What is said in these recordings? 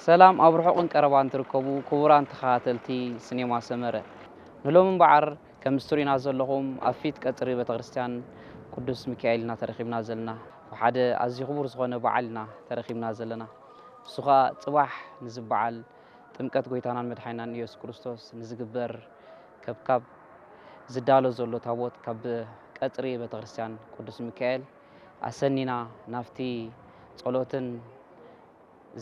ሰላም ኣብ ርሑቕን ቀረባን ትርከቡ ክቡራን ተኸታተልቲ ሲኔማ ሰመረ። ንሎሚ እምበኣር ከም እትርእዩና ዘለኹም ኣብ ፊት ቀጽሪ ቤተክርስትያን ቅዱስ ሚካኤል ኢና ተረኺብና ዘለና። ኣብ ሓደ ኣዝዩ ክቡር ዝኾነ በዓል ኢና ተረኺብና ዘለና። እሱ ኸኣ ጽባሕ ንዝበዓል ጥምቀት ጎይታናን መድሓኒናን ኢየሱስ ክርስቶስ ንዝግበር ከብካብ ዝዳሎ ዘሎ ታቦት ካብ ቀጽሪ ቤተክርስትያን ቅዱስ ሚካኤል ኣሰኒና ናብቲ ጸሎትን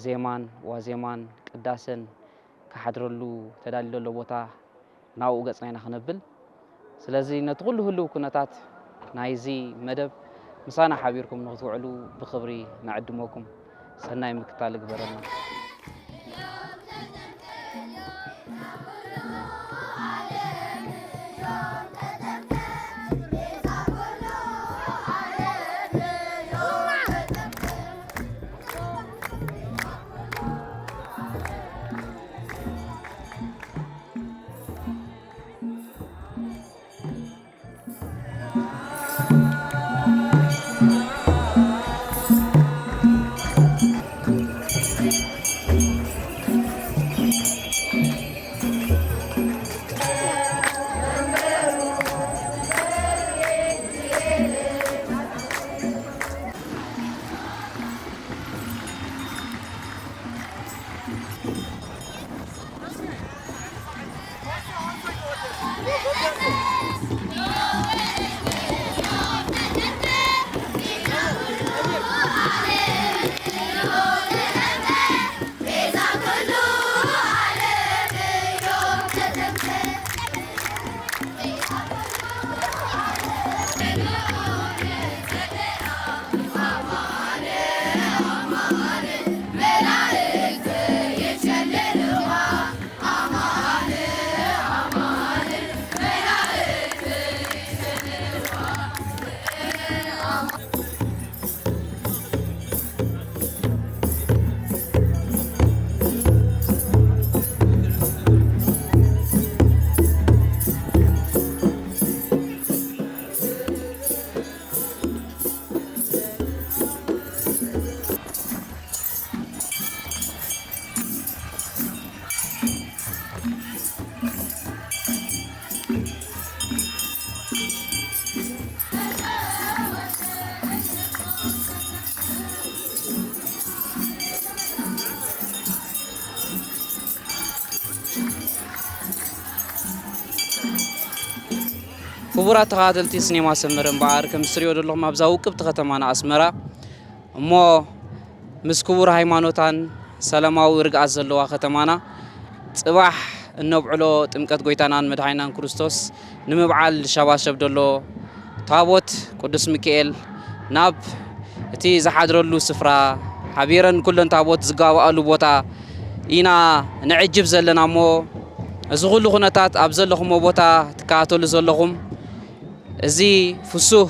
ዜማን ዋዜማን ቅዳሰን ክሓድረሉ ተዳልዩ ዘሎ ቦታ ናብኡ ገጽና ኢና ክነብል። ስለዚ ነቲ ኩሉ ህልው ኩነታት ናይዚ መደብ ምሳና ሓቢርኩም ንክትውዕሉ ብኽብሪ ንዕድመኩም። ሰናይ ምክታል ይግበረልና። ክቡራት ተኸታተልቲ ሲኔማ ሰመረ እምበኣር፣ ከም እትርእይዎ ዘለኹም ኣብዛ ውቅብቲ ከተማና ኣስመራ እሞ ምስ ክቡር ሃይማኖታን ሰላማዊ ርግኣት ዘለዋ ከተማና ጽባሕ እነብዕሎ ጥምቀት ጎይታናን መድሓኒናን ክርስቶስ ንምብዓል ዝሸባሸብ ዘሎ ታቦት ቅዱስ ሚካኤል ናብ እቲ ዝሓድረሉ ስፍራ ሓቢረን ኩለን ታቦት ዝጋብኣሉ ቦታ ኢና ንዕጅብ ዘለና እሞ፣ እዚ ኩሉ ኩነታት ኣብ ዘለኹሞ ቦታ ትከታተሉ ዘለኹም፣ እዚ ፍሱህ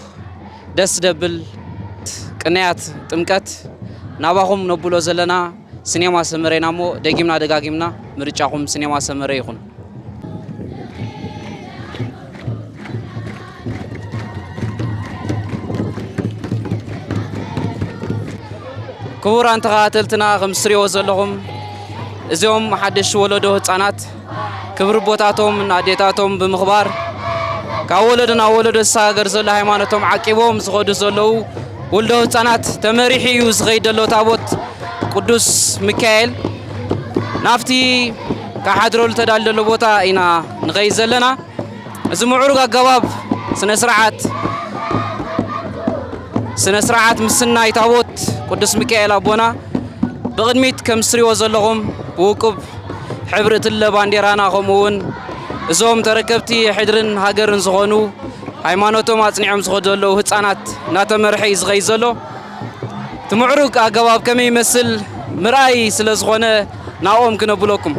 ደስ ደብል ቅንያት ጥምቀት ናባኹም ነብሎ ዘለና ሲኔማ ሰመረ ኢና እሞ፣ ደጊምና ደጋጊምና ምርጫኹም ሲኔማ ሰመረ ይኹን። ክቡራን ተኸታተልትና፣ ከም እትርእይዎ ዘለኹም፣ እዚኦም ሓደሽቲ ወለዶ ህጻናት ክብሪ ኣቦታቶም ንኣዴታቶም ብምኽባር፣ ካብ ወለዶ ናብ ወለዶ ዝሰጋገር ዘሎ ሃይማኖቶም ዓቂቦም ዝኸዱ ዘለዉ ውልዶ ህጻናት ተመሪሑ እዩ ዝኸይድ ዘሎ ታቦት ቅዱስ ሚካኤል። ናብቲ ክሓድረሉ ተዳልዩ ዘሎ ቦታ ኢና ንኸይድ ዘለና። እዚ ምዕሩግ ኣገባብ ስነ ስርዓት፣ ስነ ስርዓት ምስናይ ታቦት ቅዱስ ሚካኤል ኣቦና ብቕድሚት ከም እትሪእዎ ዘለኹም ብውቁብ ሕብሪ እትለ ባንዴራና፣ ከምኡ እውን እዞም ተረከብቲ ሕድርን ሃገርን ዝኾኑ፣ ሃይማኖቶም ኣጽኒዖም ዝኸዱ ዘለዉ ህጻናት እናተመርሐ እዩ ዝኸይድ ዘሎ። እቲ ምዕሩግ ኣገባብ ከመይ ይመስል ምርኣይ ስለ ዝኾነ ናብኦም ክነብለኩም።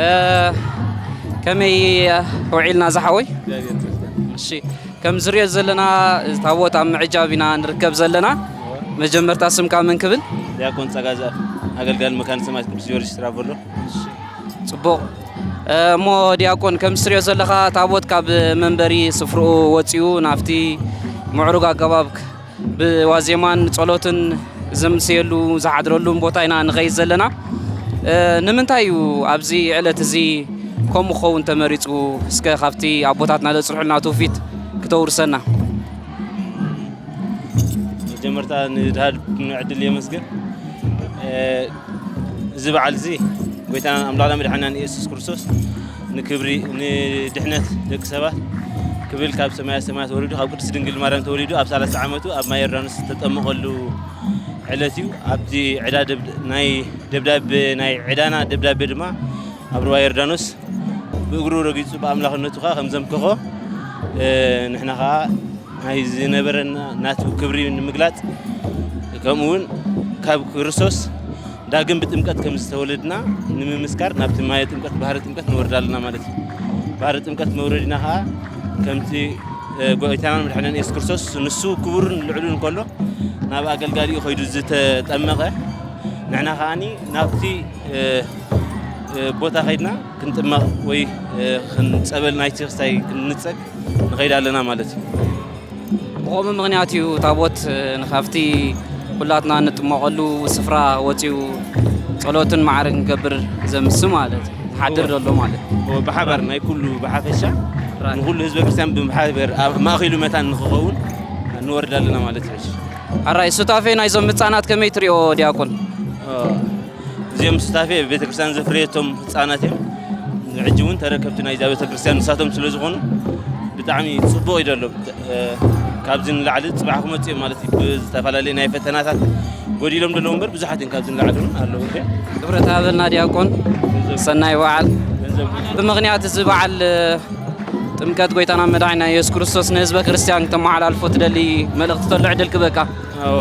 እ፣ ከመይ ውዒልና ዝሓወይ? እሺ፣ ከም ዝሪኦ ዘለና ታቦት ኣብ ምዕጃብ ኢና ንርከብ ዘለና። መጀመርታ ስምካ መን ክብል? ዲያቆን ጸጋዛ፣ ኣገልጋሊ መካነ ሰማያት ቅዱስ ጊዮርጊስ ትራቨሎ። ጽቡቕ። እ፣ እሞ ዲያቆን፣ ከም ዝሪኦ ዘለኻ ታቦት ካብ መንበሪ ስፍርኡ ወጺኡ ናብቲ ምዕሩግ ኣገባብ ብዋዜማን ጸሎትን ዘምስየሉ ዝሓድረሉን ቦታ ኢና ንኸይድ ዘለና። እ፣ ንምንታይ እዩ ኣብዚ ዕለት እዚ ከምኡ ክኸውን ተመሪጹ? እስከ ካብቲ ኣቦታትና ዘጽንሑልና ትውፊት ክተውርሰና። መጀመርታ ንድሃድ ዕድል የመስግን። እ፣ እዚ በዓል እዚ ጎይታናን ኣምላኽና መድሓኒናን ኢየሱስ ክርስቶስ ንክብሪ፣ ንድሕነት ደቂ ሰባት ክብል ካብ ሰማያት ሰማያት ወሪዱ፣ ካብ ቅድስት ድንግል ማርያም ተወሊዱ፣ ኣብ ሰላሳ ዓመቱ ኣብ ማይ ዮርዳኖስ ዝተጠመቐሉ ዕለት እዩ። ኣብቲ ዕዳ ደብ-፣ ናይ ደብዳቤ፣ ናይ ዕዳና ደብዳቤ ድማ ኣብ ሩባ ዮርዳኖስ ብእግሩ ረጊጹ ብኣምላኽነቱ ኸዓ ከም ዘምከኾ፣ እ፣ ንሕና ኸዓ ናይ ዝነበረና ናቱ ክብሪ ንምግላጽ፣ ከምኡ እውን ካብ ክርስቶስ ዳግም ብጥምቀት ከም ዝተወለድና ንምምስካር ናብቲ ማየ ጥምቀት፣ ባህረ ጥምቀት ንወርድ ኣለና ማለት እዩ። ባህረ ጥምቀት መውረድና ኸዓ ከምቲ፣ እ፣ ጎይታናን መድሓኒናን የሱስ ክርስቶስ ንሱ ክቡርን ልዑልን እንከሎ ናብ ኣገልጋሊኡ ከይዱ ዝተጠመቐ፣ ንሕና ኸዓኒ ናብቲ፣ እ፣ እ፣ ቦታ ከይድና ክንጥመቕ ወይ፣ እ፣ ክንጸበል ናይቲ ክስታይ ክንንጸግ ንኸይድ ኣለና ማለት እዩ። ብኸምኡ ምኽንያት እዩ ታቦት፣ እ፣ ንካብቲ ኩላትና እንጥመቐሉ ስፍራ ወፂኡ ጸሎትን ማዕረ ክንገብር ዘምስ ማለት እዩ። ዝሓድር ዘሎ ማለት እዩ። ብሓባር ናይ ኩሉ ብሓፈሻ ራይት። ንኩሉ ህዝበ ክርስቲያን ብሓበር ኣብ ማእከሉ መታን ንክኸውን ንወርድ ኣለና ማለት እዩ። ሕጂ ኣራይ ሱታፌ ናይዞም ህፃናት ከመይ ትሪኦ ዲያቆን? እ፣ እዚኦም ሱታፌ ቤተክርስትያን ዘፍረየቶም ህፃናት እዮም። ሕጂ እውን ተረከብቲ ናይዛ ቤተክርስትያን ንሳቶም ስለ ዝኾኑ ብጣዕሚ ጽቡቕ እዩ ዘሎ። እ፣ ካብዚ ንላዕሊ ጽባሕ ክመጽኡ እዮም ማለት እዩ። ብዝተፈላለየ ናይ ፈተናታት ጎዲሎም ዘለዉ እምበር ብዙሓት እዮም ካብዚ ንላዕሊ እውን ኣለዉ። ክብረት ሃበልና ዲያቆን፣ ሰናይ በዓል። ገንዘብ ብምኽንያት እዚ በዓል፣ እ፣ ጥምቀት ጎይታና መድሓኒና የሱስ ክርስቶስ ንህዝበ ክርስቲያን ክተመሓላልፎ ትደሊ መልእኽቲ ተሎ ዕድል ክበካ። ኣዎ፣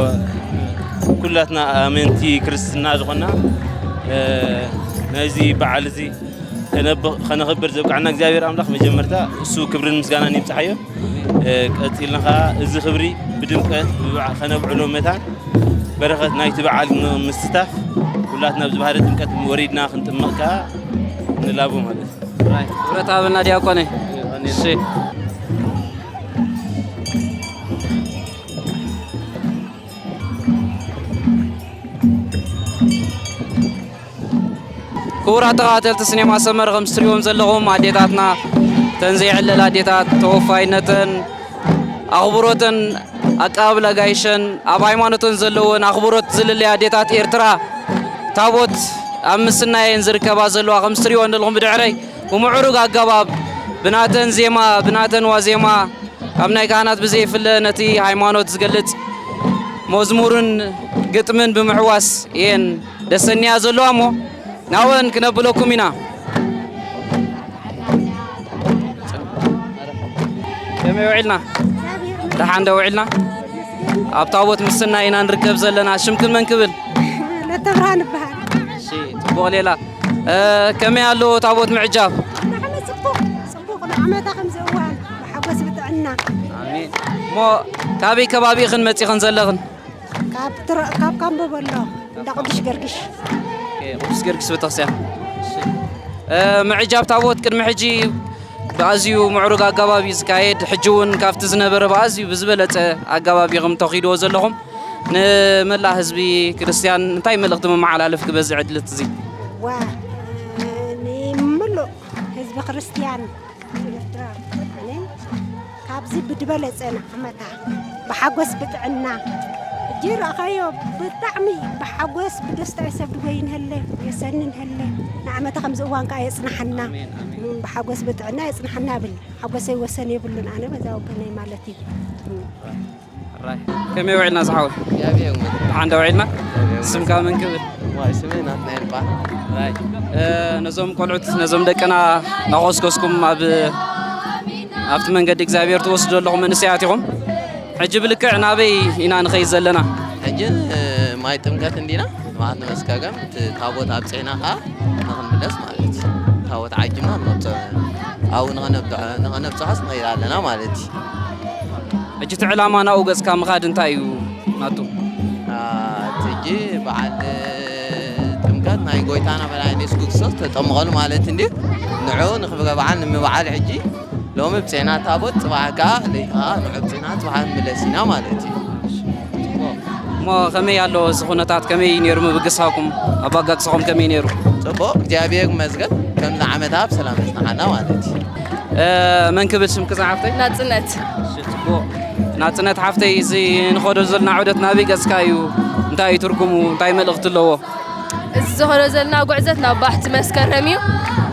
ኩላትና ኣመንቲ ክርስትና ዝኾንና፣ እ፣ ነዚ በዓል እዚ ከነብ-፣ ከነኽብር ዘብቃዕና እግዚኣብሔር ኣምላኽ መጀመርታ እሱ ክብርን ምስጋናን ይብጽሓዮ። እ፣ ቀጺልና ኸዓ እዚ ክብሪ ብድምቀት ብበዓ-፣ ከነብዕሎ መታን በረኸት ናይቲ በዓል ንምስታፍ ኩላትና ኣብዚ ባህረ ጥምቀት ወሪድና ክንጥመቕ ከኣ ንላቦ ማለት እዩ። ራይት። ክብረት ሃበልና ዲያቆነ። እሺ። ክቡራት ተኸታተልቲ ሲኔማ ሰመረ፣ ከም እትሪእዎም ዘለኹም ኣዴታትና፣ እተን ዘይዕለላ ኣዴታት፣ ተወፋይነተን፣ ኣኽብሮተን፣ ኣቀባብላ ጋይሸን፣ ኣብ ሃይማኖተን ዘለወን ኣኽብሮት ዝልለያ ኣዴታት ኤርትራ፣ ታቦት ኣብ ምስናየን ዝርከባ ዘለዋ፣ ከም እትሪእወን ዘለኹም ብድሕረይ ብምዕሩግ ኣገባብ ብናተን ዜማ፣ ብናተን ዋዜማ፣ ካብ ናይ ካህናት ብዘይፍለ ነቲ ሃይማኖት ዝገልጽ መዝሙርን ግጥምን ብምሕዋስ እየን ደሰንያ ዘለዋ እሞ ናብአን ክነብለኩም ኢና። ከመይ ውዒልና? ደሓን ዶ ውዒልና? ኣብ ታቦት ምስና ኢና ንርከብ ዘለና። ሽምክን መን ክብል? ለተብርሃን እበሃል። እሺ፣ ጽቡቕ ሌላ። እ፣ ከመይ ኣሎ ታቦት ምዕጃብ? ብጣዕሚ ጽቡቕ፣ ጽቡቕ ንዓመታ ከምዚ እዋን ብሓጎስ ብጥዕና። ኣሜን። እሞ ካበይ ከባቢ ኢኽን መጺኽን ዘለኽን? ካብ ትረ-፣ ካብ ካምቦ በሎ እንዳ ቅዱስ ጊዮርጊስ። ኦኬ፣ ቅዱስ ጊዮርጊስ ቤተክርስትያን። እሺ። እ፣ ምዕጃብ ታቦት ቅድሚ ሕጂ ብኣዝዩ ምዕሩግ ኣገባብ እዩ ዝካየድ። ሕጂ እውን ካብቲ ዝነበረ ብኣዝዩ ብዝበለጸ ኣገባብ ኢኹም ተኺድዎ ዘለኹም። ንመላእ ህዝቢ ክርስትያን እንታይ መልእኽቲ መመሓላለፍኪ በዚ ዕድልት እዚ? ዋ፣ ንምሉእ ህዝቢ ክርስትያን ኤርትራ፣ ኣነ ካብዚ ብድበለጸ ንዓመታ ብሓጎስ ብጥዕና፣ እጂ ረኣኻዮ፣ ብጣዕሚ ብሓጎስ ብደስታ የሰድጎ ይንሀለ፣ የሰንን ሀለ። ንዓመታ ከምዚ እዋን ከኣ የጽንሓና። ኣሜን፣ ኣሜን። ብሓጎስ ብጥዕና የጽንሓና ብል። ሓጎሰይ ወሰን የብሉን ኣነ በዛ ወገነይ ማለት እዩ። ራይ። ከመይ ውዒልና ዝሓወይ? እግዚኣብሔር ይመስገን። ደሓን ዶ ውዒልና? እግዚኣብሔር ይመስገን። ስምካ መን ክብል? ዋይ፣ ስመይ ናትናኤል ይበሃል። ራይ። እ፣ ነዞም ቆልዑት፣ ነዞም ደቅና እናኾስኮስኩም ኣብ፣ ኣብቲ መንገዲ እግዚኣብሔር ትወስዱ ዘለኹም መንእሰያት ኢኹም። ሕጂ ብልክዕ ናበይ ኢና ንኸይድ ዘለና? ሕጂ፣ እ፣ ማይ ጥምቀት እንዲና፣ ንባዓል ንመስከገም፣ እቲ ታቦት ኣብጺሕና ኸዓ ንኽንምለስ ማለት እዩ። ታቦት ዓጂብና ንወፅእ፣ ኣብኡ ንኸነብድሖ-፣ ንኸነብፅሖስ ንኸይድ ኣለና ማለት እዩ። ሕጂ እቲ ዕላማ ናብኡ ገፅካ ምኻድ እንታይ እዩ ናቱ? አ፣ እቲ ሕጂ በዓል ጥምቀት ናይ ጎይታና መድሓኒና የሱስ ክርስቶስ ተጠምቐሉ ማለት እንድዩ። ንዑ ንኽብረ በዓል ንምብዓል ሕጂ ሎሚ ብፅዕና ታቦት፣ ፅባሕ ከዓ ለይታ ንዑ ብፅዕና ፅባሕ ንምለስ ኢና ማለት እዩ። እሞ ከመይ ኣሎ እዚ ኩነታት? ከመይ ነይሩ ምብግሳኩም? ኣባጋግሳኹም ከመይ ነይሩ? ጽቡቕ፣ እግዚኣብሔር ይመስገን። ከምዚ ዓመታ ብሰላም ኣጽንሓና ማለት እዩ። እ፣ መን ክብል ሽምኪ ዝሓፍተይ? ናጽነት። እሺ፣ ጽቡቕ። ናጽነት ሓፍተይ፣ እዚ ንኸዶ ዘለና ዑደት ናበይ ገጽካ እዩ? እንታይ እዩ ትርጉሙ? እንታይ መልእኽቲ ኣለዎ? እዚ ዝኸዶ ዘለና ጉዕዘት ናብ ባሕቲ መስከረም እዩ።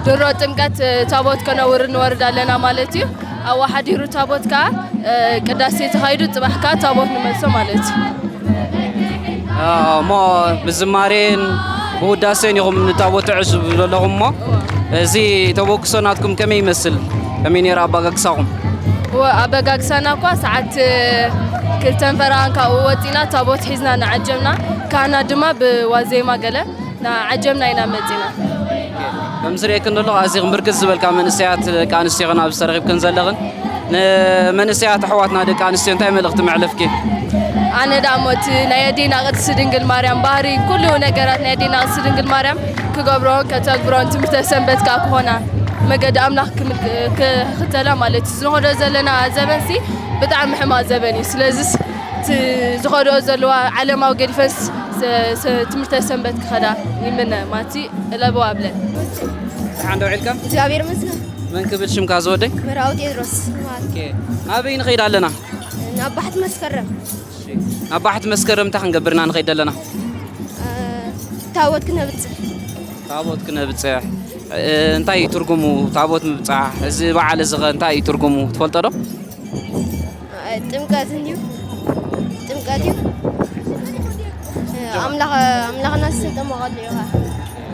ድሮ ጥምቀት፣ እ፣ ታቦት ከነውርድ ንወርድ ኣለና ማለት እዩ። ኣብኡ ሓዲሩ ታቦት ከኣ፣ እ፣ ቅዳሴ ተኻይዱ ጽባሕ ከኣ ታቦት ንመልሶ ማለት እዩ። እ፣ እሞ ብዝማሬን ብውዳሴን ኢኹም ንታቦት ትዕዝቡ ዘለኹም እሞ፣ እዚ ተበግሶ ናትኩም ከመይ ይመስል? ከመይ ነይሩ ኣባጋግሳኹም? ወ-፣ ኣበጋግሳና እኳ ሰዓት ክልተን ፈረቓን ካብኡ ወጺና ታቦት ሒዝና ንዓጀብና። ካህናት ድማ ብዋዜማ ገለ ንዓጀብና ኢና መጺና። ከም ዝርእየክን ዘለኹ ኣዚኽን ብርክት ዝበልካ መንእሰያት ደቂ ኣንስትዮ ኽን ኣብዚ ተረኺብክን ዘለኽን። ንመንእሰያት ኣሕዋትና ደቂ ኣንስትዮ እንታይ መልእኽቲ መዕለፍኪ? ኣነ ደኣ እሞ እቲ ናይ ኣዴና ቅድስቲ ድንግል ማርያም ባህሪ፣ ኩሉ ነገራት ናይ ኣዴና ቅድስቲ ድንግል ማርያም ክገብሮን ከተግብሮን፣ ትምህርተ ሰንበት ከኣ ክኾና፣ መገዲ ኣምላኽ ክምል-፣ ክኽተላ ማለት እዩ። ዝኸዶ ዘለና ዘበንሲ ብጣዕሚ ሕማቕ ዘበን እዩ። ስለዚስ እቲ ዝኸድኦ ዘለዋ ዓለማዊ ገዲፈንስ ሰ-፣ ሰ-፣ ትምህርተ ሰንበት ክኸዳ ይምነ። ማቲ እለበዋ ብለን። ደሓን ዶ ውዒልካ? እግዚኣብሔር ይመስገን። መን ክብል ሽምካ ዝወደይ? መርሃዊ ቴድሮስ። ኦኬ። ናበይ ንኸይድ ኣለና? ናብ ባሕቲ መስከረም። እሺ። ናብ ባሕቲ መስከረም እንታይ ክንገብርና ንኸይድ ኣለና? እ፣ ታቦት ክነብጽሕ። ታቦት ክነብጽሕ። እ፣ እንታይ እዩ ትርጉሙ ታቦት ምብጻሕ? እዚ በዓል እዚ ኸ እንታይ እዩ ትርጉሙ ትፈልጦ ዶ? እ፣ ጥምቀት እንድዩ። ጥምቀት እዩ። እ፣ ኣምላኽ-፣ ኣምላኽና ዝተጠመቐሉ እዩ ኸዓ።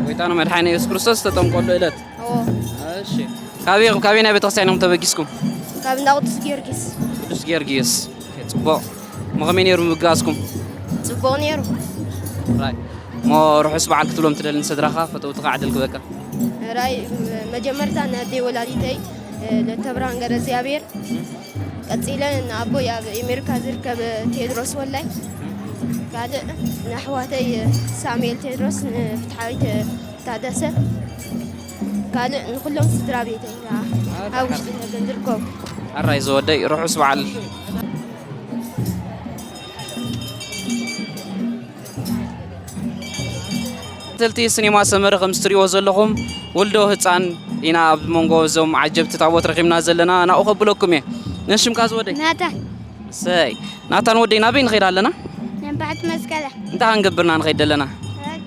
ጎይታና መድሓኒ የሱስ ክርስቶስ ዝተጠምቀሉ ዕለት። እዎ። እሺ። ካበይ ኢኹም፣ ካበይ ናይ ቤተክርስትያን ኢኹም ተበጊስኩም? ካብ እንዳ ቅዱስ ጊዮርጊስ። ቅዱስ ጊዮርጊስ። ኦኬ፣ ጽቡቕ። እሞ ከመይ ነይሩ ምብጋስኩም? ጽቡቕ ነይሩ። ራይ። እሞ ርሑስ በዓል ክትብሎም ትደሊ ንስድራኻ፣ ፈተውትኻ፣ ዕድል ክበካ? ራይ፣ መጀመርታ ነደይ ወላዲተይ፣ እ፣ ለተብርሃን ገብረ እግዚኣብሔር፣ ቀጺለ ንኣቦይ ኣብ ኣሜሪካ ዝርከብ ቴድሮስ ወላይ፣ ካልእ ንኣሕዋተይ ሳሙኤል ቴድሮስ፣ ንፍትሓዊት ታደሰ፣ ካልእ ንኹሎም ስድራ ቤተይ ኣብ ውሽጢ ለንደን ዝርከቡ። ኣራይ ዝወደይ ርሑስ በዓል። ተኸታተልቲ ሲኔማ ሰመረ፣ ከም እትሪእዎ ዘለኹም ውልዶ ህፃን ኢና ኣብ መንጎ እዞም ዓጀብቲ ታቦት ረኺብና ዘለና። ናብኡ ከብለኩም እየ። ነሽምካ ዝወደይ? ናታን። እሰይ። ናታን ወደይ፣ ናበይ ንኸይድ ኣለና? ነንባሕቲ መስቀለ። እንታይ ክንገብርና ንኸይድ ኣለና?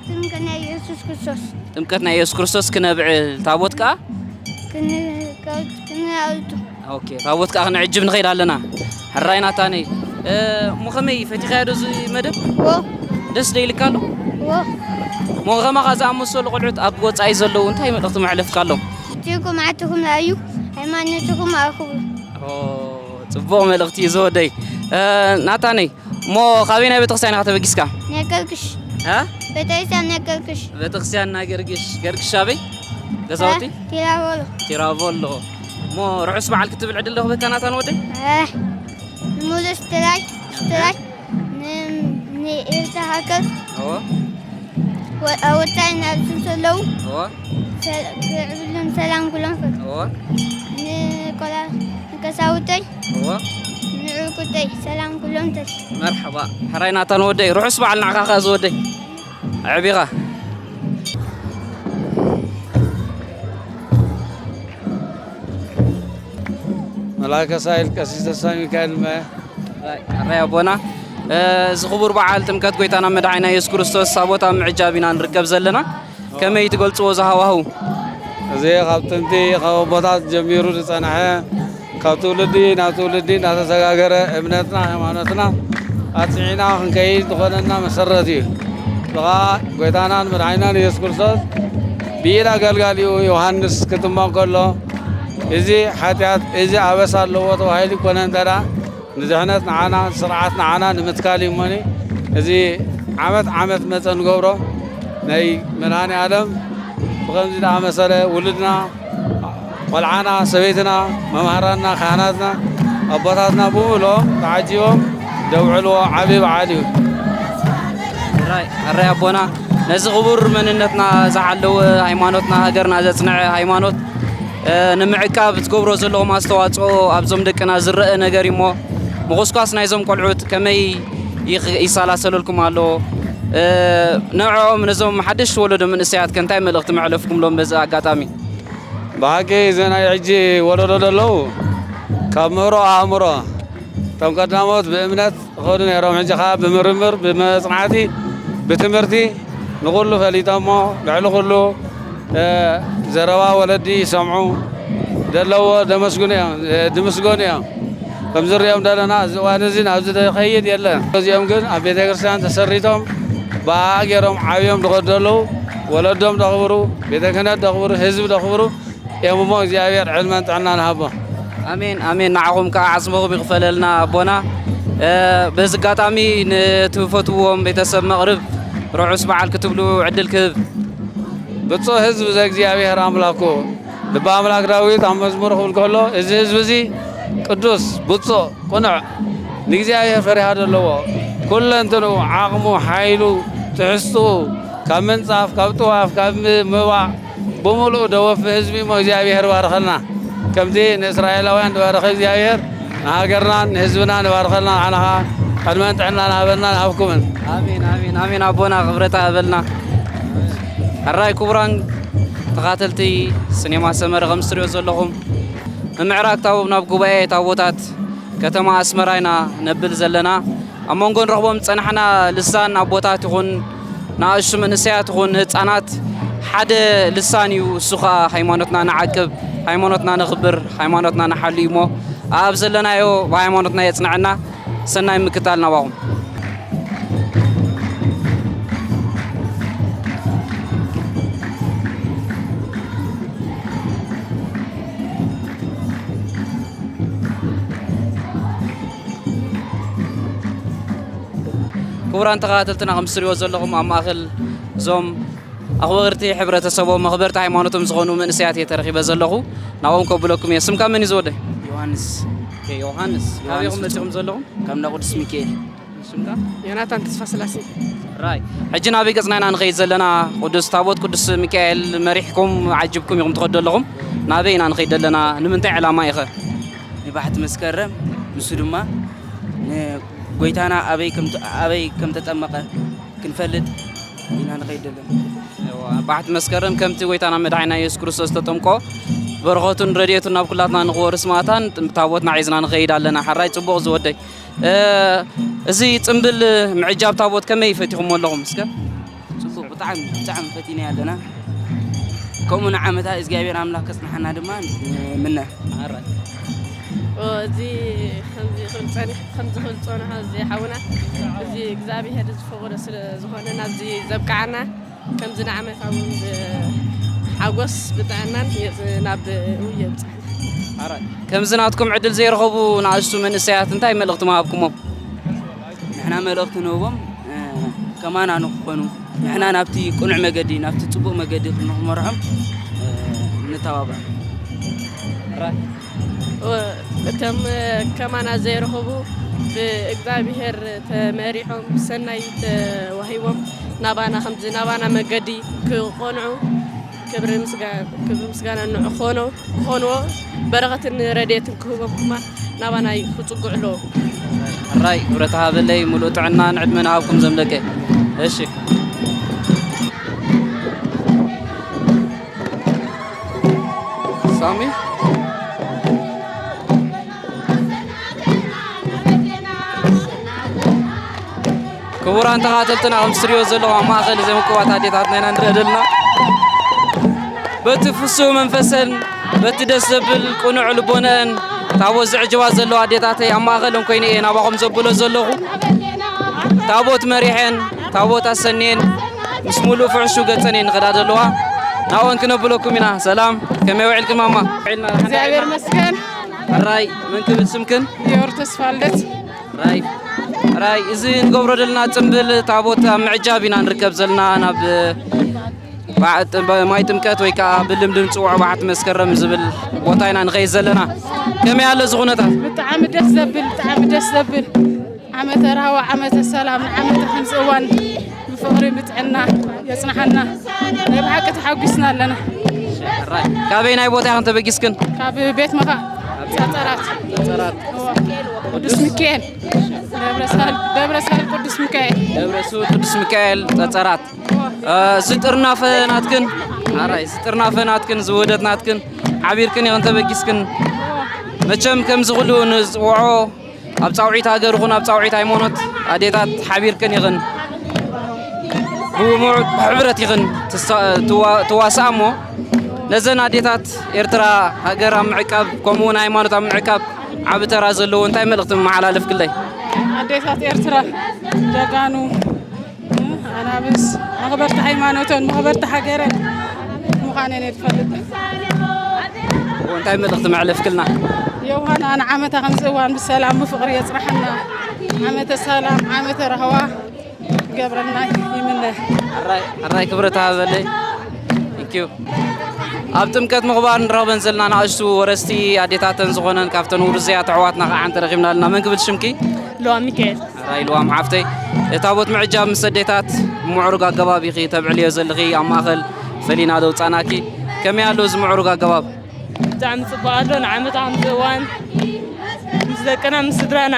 ጥምቀት ናይ የሱስ ክርስቶስ። ጥምቀት ናይ የሱስ ክርስቶስ ክነብዕል፣ ታቦት ከኣ? ክን-፣ ክን-፣ ክንኣቱ። ኦኬ፣ ታቦት ከኣ ክንዕጅብ ንኸይድ ኣለና። ሕራይ ናታነይ። እ፣ እሞ ከመይ ፈቲኻዮ ዶ እዚ መደብ? ዎ። ደስ ዶ ኢልካ ኣሎ? ዎ። እሞ ከማኻ ዝኣመሰሉ ቆልዑት ኣብ ወጻኢ ዘለዉ እንታይ መልእኽቲ መዕለፍካ ኣሎ? እቲኹም ዓድኹም ኣዩ፣ ሃይማኖትኹም ኣኽብሩ። ኦ፣ ጽቡቕ መልእኽቲ እዩ ዝወደይ። እ፣ ናታነይ፣ እሞ ካበይ ናይ ቤተክርስትያን ኢኻ ተበጊስካ? ናይ ገርግሽ። እ? ቤተክርስትያን ናይ ገርግሽ። ቤተክርስትያን ናይ ገርግሽ። ገርግሽ ኣበይ? ገዛውቲ? እ? ቲራቮሎ። ቲራቮሎ። እሞ ርሑስ በዓል ክትብል ዕድል ዶ ክበካ ናታን ወደይ? እ፣ ንሙሉ ስትራይ፣ ስትራይ፣ ን-፣ ንኤርትራ ሃገር። እዎ። ወ-፣ ወጻኢ ናብ ዝም ዘለዉ እዎ። ሰ-፣ ክዕብሉን ሰላም ክብሎም ፈ-፣ እዎ። ንቆላ-፣ ንቀሳውተይ እዎ። ንዕርቁተይ ሰላም ክብሎም ተስ-፣ መርሓባ። ሕራይ ናታን ወደይ፣ ርሑስ በዓል ንዓኻ ከኣ ዝወደይ። ኣዕቢኻ። መልኣከ ሳይል ቀሲስ ተስፋ ሚካኤል መ-፣ ራይ ኣቦና፣ እ፣ እዚ ክቡር በዓል ጥምቀት ጎይታና መድሓኒና የሱስ ክርስቶስ ኣብ ቦታ ምዕጃብ ኢና ንርከብ ዘለና። ከመይ ትገልጽዎ እዚ ሃዋህው? እዚ ካብ ጥንቲ ካብ ኣቦታት ጀሚሩ ዝጸንሐ፣ ካብ ትውልዲ ናብ ትውልዲ እናተሰጋገረ እምነትና ሃይማኖትና ኣጽዒና ክንከይድ ዝኾነና መሰረት እዩ። ብኻ ጎይታናን መድሓኒናን የሱስ ክርስቶስ ብኢድ ኣገልጋሊኡ ዮሃንስ ክጥመቕ ከሎ፣ እዚ ሓጢኣት፣ እዚ ኣበሳ ኣለዎ ተባሂሉ ይኮነ እንተ ደኣ፣ ንድሕነት ንዓና፣ ስርዓት ንዓና ንምትካል እዩ እሞኒ፣ እዚ ዓመት ዓመት መጸ ንገብሮ ናይ መድሃኔ ዓለም ብኸምዚ ዝኣመሰለ ውሉድና፣ ቆልዓና፣ ሰበይትና፣ መማህራንና፣ ካህናትና፣ ኣቦታትና ብምልኦም ተዓጂቦም ዘውዕልዎ ዓቢ በዓል እዩ። ሕራይ፣ ሕራይ ኣቦና፣ ነዚ ክቡር መንነትና ዝሓለወ፣ ሃይማኖትና፣ ሃገርና ዘጽንዐ ሃይማኖት፣ እ፣ ንምዕቃብ ትገብሮ ዘለኹም ኣስተዋጽኦ ኣብዞም ደቅና ዝረአ ነገር እዩ እሞ፣ ምኹስኳስ ናይዞም ቆልዑት ከመይ ይኽ- ይሰላሰለልኩም ኣሎ። እ፣ ንዕኦም ነዞም ሓደሽቲ ወለዶ መንእሰያት ከ እንታይ መልእኽቲ መሕለፍኩምሎም በዚ ኣጋጣሚ? ብሓቂ እዚ ናይ ሕጂ ወለዶ ዘለዉ ካብ ምህሮ ኣእምሮ፣ እቶም ቀዳሞት ብእምነት ይኸዱ ነይሮም። ሕጂ ኸዓ ብምርምር፣ ብመጽናዕቲ፣ ብትምህርቲ ንኹሉ ፈሊጦሞ። ልዕሊ ኩሉ፣ እ፣ ዘረባ ወለዲ ይሰምዑ፣ ዘለዎ ደመስግኑ እዮም፣ እ፣ ድምስገኑ እዮም። ከም ዝሪኦም ዘለና እዚ እዋን እዚ ናብዚ ዝኸይድ የለን። እዚኦም ግን ኣብ ቤተ ክርስቲያን ተሰሪቶም ብኣ ገይሮም ዓብዮም ዝኸዱ ዘለዉ፣ ወለዶም ደኽብሩ፣ ቤተ ክህነት ደኽብሩ፣ ህዝቢ ደኽብሩ እዮም እሞ እግዚኣብሔር ዕድመን ጥዕናን ሃቦ። ኣሜን፣ ኣሜን። ንዓኹም ከኣ ዓጽምኹም ይኽፈለልና ኣቦና። እ፣ በዚ ኣጋጣሚ ንትፈትውዎም ቤተሰብ መቕርብ ርሑስ በዓል ክትብሉ ዕድል ክህብ። ብፁዕ ህዝብ ዘእግዚኣብሔር ኣምላኩ፣ ልበ ኣምላክ ዳዊት ኣብ መዝሙሩ ክብል ከሎ፣ እዚ ህዝቢ እዚ ቅዱስ፣ ብፁዕ፣ ቅኑዕ፣ ንእግዚኣብሔር ፈሪሃ ዘለዎ፣ ኩለንትንኡ፣ ዓቕሙ፣ ሓይሉ፣ ትሕዝትኡ፣ ካብ ምንጻፍ፣ ካብ ጥዋፍ፣ ካብ ም-፣ ምባእ፣ ብምሉኡ ደወፊ ህዝቢ እሞ እግዚኣብሔር ባርኸልና። ከምቲ ንእስራኤላውያን ዝባረኸ እግዚኣብሔር ንሃገርናን ንህዝብናን ይባርኸልና። ንዓና ኸዓ ዕድመን ጥዕናን ሃበናን ሃብኩምን። ኣሜን፣ ኣሜን፣ ኣሜን። ኣቦና ክብረት ሃበልና። ሕራይ ክቡራን ተኻተልቲ ሲኔማ ሰመረ፣ ከም እትሪኦ ዘለኹም፣ ምምዕራግ ታቦት ናብ ጉባኤ ታቦታት ከተማ ኣስመራ ኢና ነብል ዘለና። ኣብ መንጎ ንረኽቦም ዝጸናሕና ልሳን ኣቦታት ይኹን ንኣሽቱ መንእሰያት ይኹን ህጻናት ሓደ ልሳን እዩ። እሱ ኸኣ ሃይማኖትና ንዓቅብ፣ ሃይማኖትና ነኽብር፣ ሃይማኖትና ንሓሉ እሞ ኣብ ዘለናዮ ብሃይማኖትና የጽንዐና። ሰናይ ምክታል ናባኹም። ክቡራን ተኸታተልትና፣ ከም እትሪእዎ ዘለኹም ኣብ ማእከል እዞም ኣኽበርቲ ሕብረተሰቦም፣ መኽበርቲ ሃይማኖቶም ዝኾኑ መንእሰያት እየ ተረኺበ ዘለኹ። ናብኦም ከብለኩም እየ። ስምካ መን እዩ ዝወደይ? ዮሃንስ። ኦኬ፣ ዮሃንስ። ዮሃንስ ካበይ ኢኹም ፍጹም። መጺኹም ዘለኹም? ካብ እንዳ ቅዱስ ሚካኤል። ስምካ? ዮናታን ተስፋ ስላሴ። ራይ። ሕጂ ናበይ ገጽና ኢና ንኸይድ ዘለና? ቅዱስ ታቦት ቅዱስ ሚካኤል መሪሕኩም፣ ዓጅብኩም ኢኹም ትኸዱ ዘለኹም። ናበይ ኢና ንኸይድ ዘለና? ንምንታይ ዕላማ ኢኸ? ንባሕቲ መስከረም፣ ንሱ ድማ ንጎይታና ኣበይ ከም ተ-፣ ኣበይ ከም ተጠመቐ ክንፈልጥ ኢና ንኸይድ ዘለና። እዋ፣ ባሕቲ መስከረም ከምቲ ጎይታና መድሓኒና የሱስ ክርስቶስ ዝተጠምቆ በረኸቱን ረድኤቱን ናብ ኩላትና ንኽወርስ ማእታን ታቦትና ሒዝና ንኸይድ ኣለና። ሕራይ ጽቡቕ ዝወደይ። እ፣ እዚ ጽምብል ምዕጃብ ታቦት ከመይ ፈቲኹሞ ኣለኹም እስከ? ጽቡቕ፣ ብጣዕሚ፣ ብጣዕሚ ፈቲናዮ ኣለና። ከምኡ ንዓመታ እግዚኣብሔር ኣምላኽ ከጽንሓና ድማ ንምነ። ኣረ። ኦ፣ እዚ ከምዚ ክብል ጸኒሑ፣ ከምዚ ክብል ጸንሖ፣ እዚ ሓውና፣ እዚ እግዚኣብሔር ዝፈቐዶ ስለ ዝኾነ ናብዚ ዘብቅዓና፣ ከምዚ ንዓመታ እውን ብሓጎስ ብጥዕናን የጽ-፣ ናብ የብጽሓና። ኣረ። ከምዚ ናትኩም ዕድል ዘይረኸቡ ንኣሽቱ መንእሰያት እንታይ መልእኽቲ ምሃብኩሞም? ንሕና መልእኽቲ ንህቦም፣ እ፣ ከማና ንክኾኑ፣ ንሕና ናብቲ ቅኑዕ መገዲ፣ ናብቲ ጽቡቕ መገዲ ንኽመርሖም፣ እ፣ ንተባብዖም። እ፣ እቶም ከማና ዘይረኸቡ ብእግዚኣብሔር ተመሪሖም፣ ብሰናይ ተዋሂቦም፣ ናባና ከምዚ ናባና መገዲ ክቐንዑ፣ ክብሪ ምስጋ-፣ ክብሪ ምስጋና ንዕኡ ክኾኖ-፣ ክኾንዎ፣ በረኸትን ረድኤትን ክህቦም ድማ ናባና ክጽግዑ ኣለዎም። ሕራይ ክብረት ሃበለይ፣ ሙሉእ ጥዕናን ዕድመን ይሃብኩም ዘምለከ። እሺ። ሳሚ። ክቡራን ተኻተልትና፣ ከም እትሪእዎ ዘለኹም ኣብ ማእከል እዘን ውቁባት ኣዴታትና ኢና ንርኢ ዘለና። በቲ ፍሱህ መንፈሰን በቲ ደስ ዘብል ቅኑዕ ልቦነአን ታቦት ዝዕጅባ ዘለዋ ኣዴታተይ ኣብ ማእከለን ኮይነ እየ ናባኹም ዘብሎ ዘለኹ። ታቦት መሪሐን፣ ታቦት ኣሰንየን፣ ምስ ሙሉእ ፍሕሹ ገጸን እየን ንኸዳ ዘለዋ። ናብአን ክነብለኩም ኢና። ሰላም፣ ከመይ ውዒልክን ማማ? ውዒልና፣ እግዚኣብሔር ይመስገን። ሕራይ፣ መን ክብል ስምክን? የወር ተስፋ ልደት። ራይ፣ ራይ፣ እዚ ንገብሮ ዘለና ጽምብል ታቦት ኣብ ምዕጃብ ኢና ንርከብ ዘለና። ናብ በዓ-፣ ጥም-፣ ማይ ጥምቀት ወይ ከዓ ብልምዲ ንጽውዖ በዓቲ መስከረም ዝብል ቦታ ኢና ንኸይድ ዘለና። ከመይ ኣሎ እዚ ኩነታት? ብጣዕሚ ደስ ዘብል፣ ብጣዕሚ ደስ ዘብል። ዓመተ ራህዋ፣ ዓመተ ሰላም፣ ንዓመተ ከምዚ እዋን ብፍቕሪ ብጥዕና የጽንሓና። ናይ ብሓቂ ተሓጒስና ኣለና። ራይ፣ ካበይ ናይ ቦታ ኢኽን ተበጊስክን? ካብ ቤት መኻእ። ጸጸራት። ጸጸራት። ቅዱስ ሚካኤል። ደብረ ሳህል፣ ደብረ ሳህል ቅዱስ ሚካኤል። ደብረ ስውር ቅዱስ ሚካኤል ጸጸራት። እ፣ እዚ ጥርናፈ ናትክን፣ ኣራይ፣ እዚ ጥርናፈ ናትክን፣ እዚ ውህደት ናትክን፣ ሓቢርክን ኢኽን ተበጊስክን። መቸም ከምዚ ኩሉ ንዝወዖ ኣብ ጻውዒት ሃገር ይኹን ኣብ ጻውዒት ሃይማኖት ኣዴታት ሓቢርክን ኢኽን ብውሙዕ ብሕብረት ኢኽን ትሳ-፣ ትዋ-፣ ትዋስኣ እሞ ነዘን ኣዴታት ኤርትራ ሃገር ኣብ ምዕቃብ ከምኡ እውን ሃይማኖት ኣብ ምዕቃብ ዓቢ ተራ ዘለዎ እንታይ መልእኽቲ መመሓላለፍክለይ? ኣዴታት ኤርትራ ጀጋኑ፣ ኣናብስ፣ መኽበርቲ ሃይማኖተን፣ መኽበርቲ ሃገረን ምዃነን እየ ዝፈልጥ። እንታይ መልእኽቲ መዕለፍክልና? ዮሃና ንዓመታ ከምዚ እዋን ብሰላም ብፍቕሪ የጽናሓና። ዓመተ ሰላም፣ ዓመተ ራህዋ ይገብረልና ይምነ። ሕራይ፣ ሕራይ ክብረት ሃበለይ። Thank you። ኣብ ጥምቀት ምኽባር ንረኽበን ዘለና ንኣሽቱ ወረስቲ ኣዴታተን ዝኾነን ካብተን ውርዝያት ኣሕዋትና ከዓ እንተረኺብና ኣለና። መን ክብል ሽምኪ? ለዋ ሚካኤል። ሕራይ ልዋም ሓፍተይ፣ ታቦት ምዕጃብ ምስ ኣዴታት ብምዕሩግ ኣገባብ ኢኺ ተብዕልዮ ዘለኺ፣ ኣብ ማእኸል ፈሊና ዘውፃናኪ። ከመይ ኣሎ እዚ ምዕሩግ ኣገባብ? ብጣዕሚ ጽቡቕ ኣሎ። ንዓመታ ከምዚ እዋን ምስ ደቅና ምስ ስድራና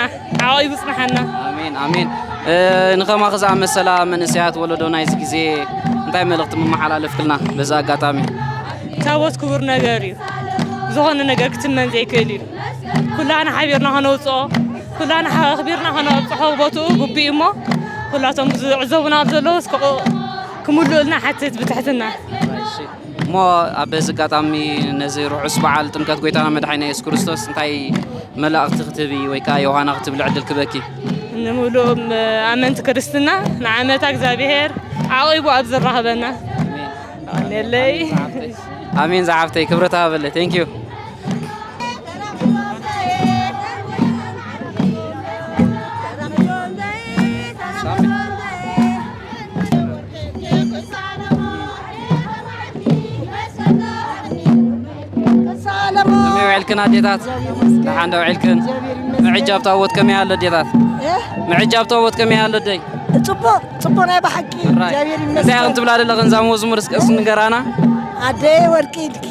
ዓቒቡ ይጽንሓና። ኣሜን፣ ኣሜን። እ፣ ንኸማኺ ዝኣመሰላ መንእሰያት ወለዶ ናይዚ ግዜ እንታይ መልእኽቲ መመሓላለፍክልና በዚ ኣጋጣሚ? ታቦት ክቡር ነገር እዩ። ዝኾነ ነገር ክትመን ዘይክእል እዩ። ኩላና ሓቢርና ከነውፅኦ፣ ኩላና ኣኽቢርና ከነብፅሖ ቦትኡ ግቡእ እዩ እሞ፣ ኩላቶም ዝዕዘቡና ኣብ ዘለዉ እስከ ክምልኡልና ሓትት ብትሕትና። እሺ። እሞ ኣብ በዚ ኣጋጣሚ ነዚ ርሑስ በዓል ጥምቀት ጎይታና መድሓኒና የሱስ ክርስቶስ እንታይ መላእኽቲ ክትህቢ ወይ ከኣ ዮሃና ክትብሊ ዕድል ክበኪ? ንምሉእም ኣመንቲ ክርስትና ንዓመታ እግዚኣብሔር ዓቒቡ ኣብ ዘራኸበና። ኣሜን። ኣሜን ዝሓፍተይ። ኣሜን ዝሓፍተይ፣ ክብረት ሃበለይ። Thank you። ከመይ ውዒልክን ኣዴታት? ደሓን ዶ ውዒልክን? ምዕጃብ ታቦት ከመይ ኣሎ ኣዴታት? እ? ምዕጃብ ታቦት ከመይ ኣሎ ኣደይ? ጽቡቕ፣ ጽቡቕ ናይ ብሓቂ። ራይ። እግዚኣብሔር እንታይ ይመስገን። ኢኽን ትብላ ዘለኽን እዛ መዝሙር እስከ ንገራና? ኣደይ ወርቂ ኢድኪ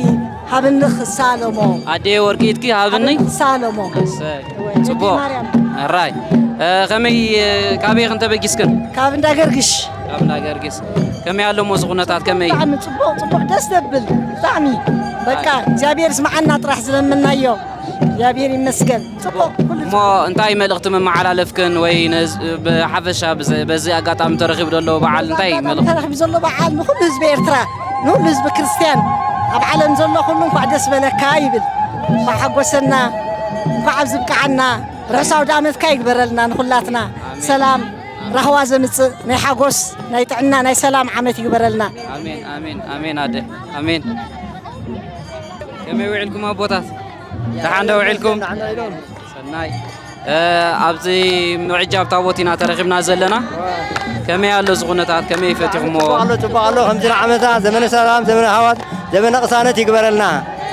ሃብኒ ክሳለሞ። ኣደይ ወርቂ ኢድኪ ሃብኒ። ክሳለሞ። እሰይ። ወይ፣ ጽቡቕ። ማርያም። ራይ። እ፣ ከመይ፣ እ፣ ካበይ ኢኽን ተበጊስክን? ካብ እንዳ ገርግሽ። ካብ እንዳ ገርግሽ። ከመይ ኣሎ እሞ እዚ ኩነታት ከመይ? ብጣዕሚ ጽቡቕ፣ ጽቡቕ፣ ደስ ዘብል። ብጣዕሚ። በቃ፣ ራይ። እግዚኣብሔር ስምዓና ጥራሕ ዝለመናዮ። እግዚኣብሔር ይመስገን። ጽቡቕ፣ ኩሉ እሞ እንታይ መልእኽቲ መመሓላለፍክን ወይ ነዝ-፣ ብሓፈሻ ብዘ-፣ በዚ ኣጋጣሚ ተረኺቡ ዘሎ በዓል እንታይ ኣጋጣሚ መልእኽቲ? ተረኺቡ ዘሎ በዓል ንኹሉ ህዝቢ ኤርትራ፣ ንኹሉ ህዝቢ ክርስትያን ኣብ ዓለም ዘሎ ኩሉ እንኳዕ ደስ በለካ ይብል። እንኳዕ ሓጎሰና፣ እንኳዕ ኣብዚ ብቅዓና። ርሑስ ኣውደ ዓመትካ ይግበረልና ንኹላትና። ኣሜን። ሰላም፣ ራህዋ ዘምጽእ ናይ ሓጎስ፣ ናይ ጥዕና፣ ናይ ሰላም ዓመት ይግበረልና። ኣሜን፣ ኣሜን፣ ኣሜን ኣደ። ኣሜን። ከመይ ውዒልኩም ኣቦታት? ደሓን ዶ ውዒልኩም? ደሓን ዶ ውዒሎም? ሰናይ። እ፣ ኣብዚ ምዕጃብ ታቦት ኢና ተረኺብና ዘለና። ከመይ ኣሎ እዚ ኩነታት? ከመይ ፈቲኹሞ? ጽቡቕ ኣሎ፣ ጽቡቕ ኣሎ። ከምዚ ንዓመታ ዘመነ ሰላም፣ ዘመነ ሃዋት፣ ዘመነ ቅሳነት ይግበረልና።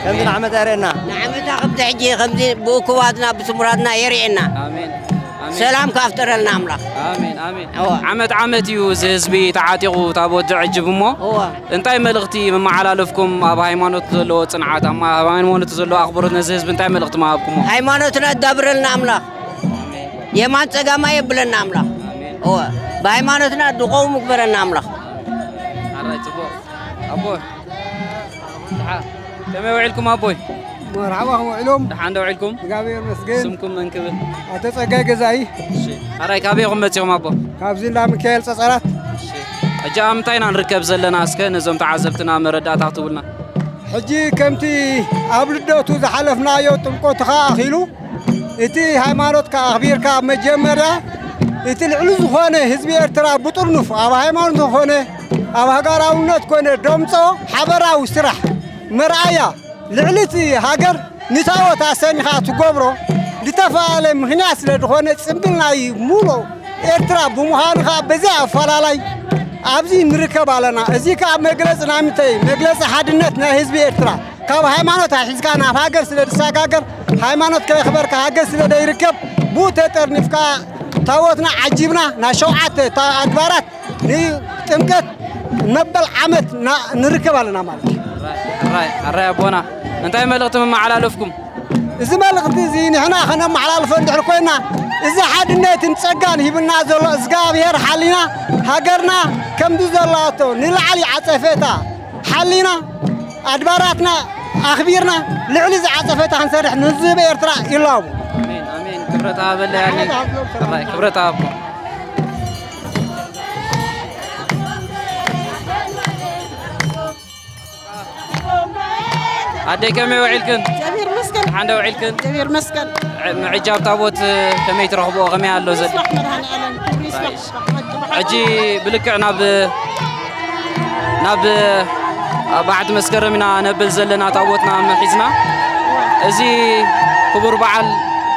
ከምዚ ንዓመታ የርእየና። ንዓመታ ከምዚ ሕጂ፣ ከምዚ ብእኩባትና፣ ብስሙራትና የርእየና። ኣሜን። ኣሜን። ሰላም ካፍጠረልና ኣምላኽ። ኣሜን፣ ኣሜን። እወ። ዓመት ዓመት እዩ እዚ ህዝቢ ተዓጢቑ ታቦት ዘዕጅብ እሞ፣ እወ። እንታይ መልእኽቲ መመሓላለፍኩም? ኣብ ሃይማኖት ዘለዎ ጽንዓት፣ ኣብ ሃይማኖት ዘለዎ ኣኽብሮት ነዚ ህዝቢ እንታይ መልእኽቲ ምሃብኩሞ? ሃይማኖትና እዳብረልና ኣምላኽ። ኣሜን። የማን ጸጋማ የብለና ኣምላኽ። ኣሜን። እወ። ብሃይማኖትና ድቐው ምግበረና ኣምላኽ። ኣራይ ጽቡቕ። ኣቦ፣ ደሓ-፣ ከመይ ውዒልኩም ኣቦይ? መርሓባ፣ ከምኡ ውዒሎም? ደሓን ዶ ውዒልኩም? እግዚኣብሔር ይመስገን። ስምኩም መን ክብል? ኣቶ ጸጋይ ገዛኢ። እሺ። ኣራይ ካበይ ኢኹም መጺኹም ኣቦ? ካብዚ እንዳ ሚካኤል ጸጸራት። እሺ። ሕጂ ኣብ ምንታይ ኢና ንርከብ ዘለና? እስከ ነዞም ተዓዘብትና መረዳእታ ክትቡልና። ሕጂ ከምቲ ኣብ ልደቱ ዝሓለፍናዮ ጥምቀቱ ኸኣ ኣኺሉ፣ እቲ ሃይማኖትካ ኣኽቢርካ ኣብ መጀመርያ እቲ ልዕሊ ዝኾነ ህዝቢ ኤርትራ ብጥርኑፍ ኣብ ሃይማኖት ኾነ ኣብ ሃገራውነት ኮነ ደምጾ ሓበራዊ ስራሕ መርኣያ ልዕሊ እቲ ሃገር ንታቦት ኣሰኒኻ ትገብሮ ዝተፈላለየ ምኽንያት ስለ ዝኾነ ጽምብል ናይ ሙሉእ ኤርትራ ብምዃኑ ኸኣ በዚ ኣፈላላይ ኣብዚ ንርከብ ኣለና። እዚ ከኣ መግለጺ ናይ ምንታይ? መግለጺ ሓድነት ናይ ህዝቢ ኤርትራ። ካብ ሃይማኖት ኣትሒዝካ ናብ ሃገር ስለ ዝሰጋገር፣ ሃይማኖት ከየኽበርካ ሃገር ስለ ዘይርከብ፣ ብኡ ተጠርኒፍካ ታቦትና ዓጂብና ናብ ሸውዓተ ታ-፣ ኣድባራት ንጥምቀት መበል ዓመት ና-፣ ንርከብ ኣለና ማለት እዩ። ሕራይ፣ ሕራይ ኣቦና፣ እንታይ መልእኽቲ መመሓላለፍኩም? እዚ መልእኽቲ እዚ ንሕና ከነመሓላልፎ እንድሕር ኮይና፣ እዚ ሓድነትን ጸጋን ሂብና ዘሎ እግዚኣብሔር ሓሊና፣ ሃገርና ከምዚ ዘላቶ ንላዕሊ ዓጸፌታ ሓሊና፣ ኣድባራትና ኣኽቢርና፣ ልዕሊ እዚ ዓጸፌታ ክንሰርሕ ንህዝቢ ኤርትራ ይላቡ። ኣሜን፣ ኣሜን። ክብረት ኣበለ ያለኝ። ክብረት ኣቦ። ኣደይ ከመይ ውዒልክን? እግዚኣብሔር ይመስገን። ሓንደ ውዒልክን? እግዚኣብሔር ይመስገን። ምዕጃብ ታቦት ከመይ ትረኽብኦ? ከመይ ኣሎ ዘለ? ይስራሕ መድኃኔዓለም፣ ክብሪ ይስራሕ። ራይስ። ብሓቂ፣ ብሓቂ። ሕጂ ብልክዕ ናብ፣ ናብ በዓቲ መስከረም ኢና ነብል ዘለና፣ ታቦትና መሒዝና። እዚ ክቡር በዓል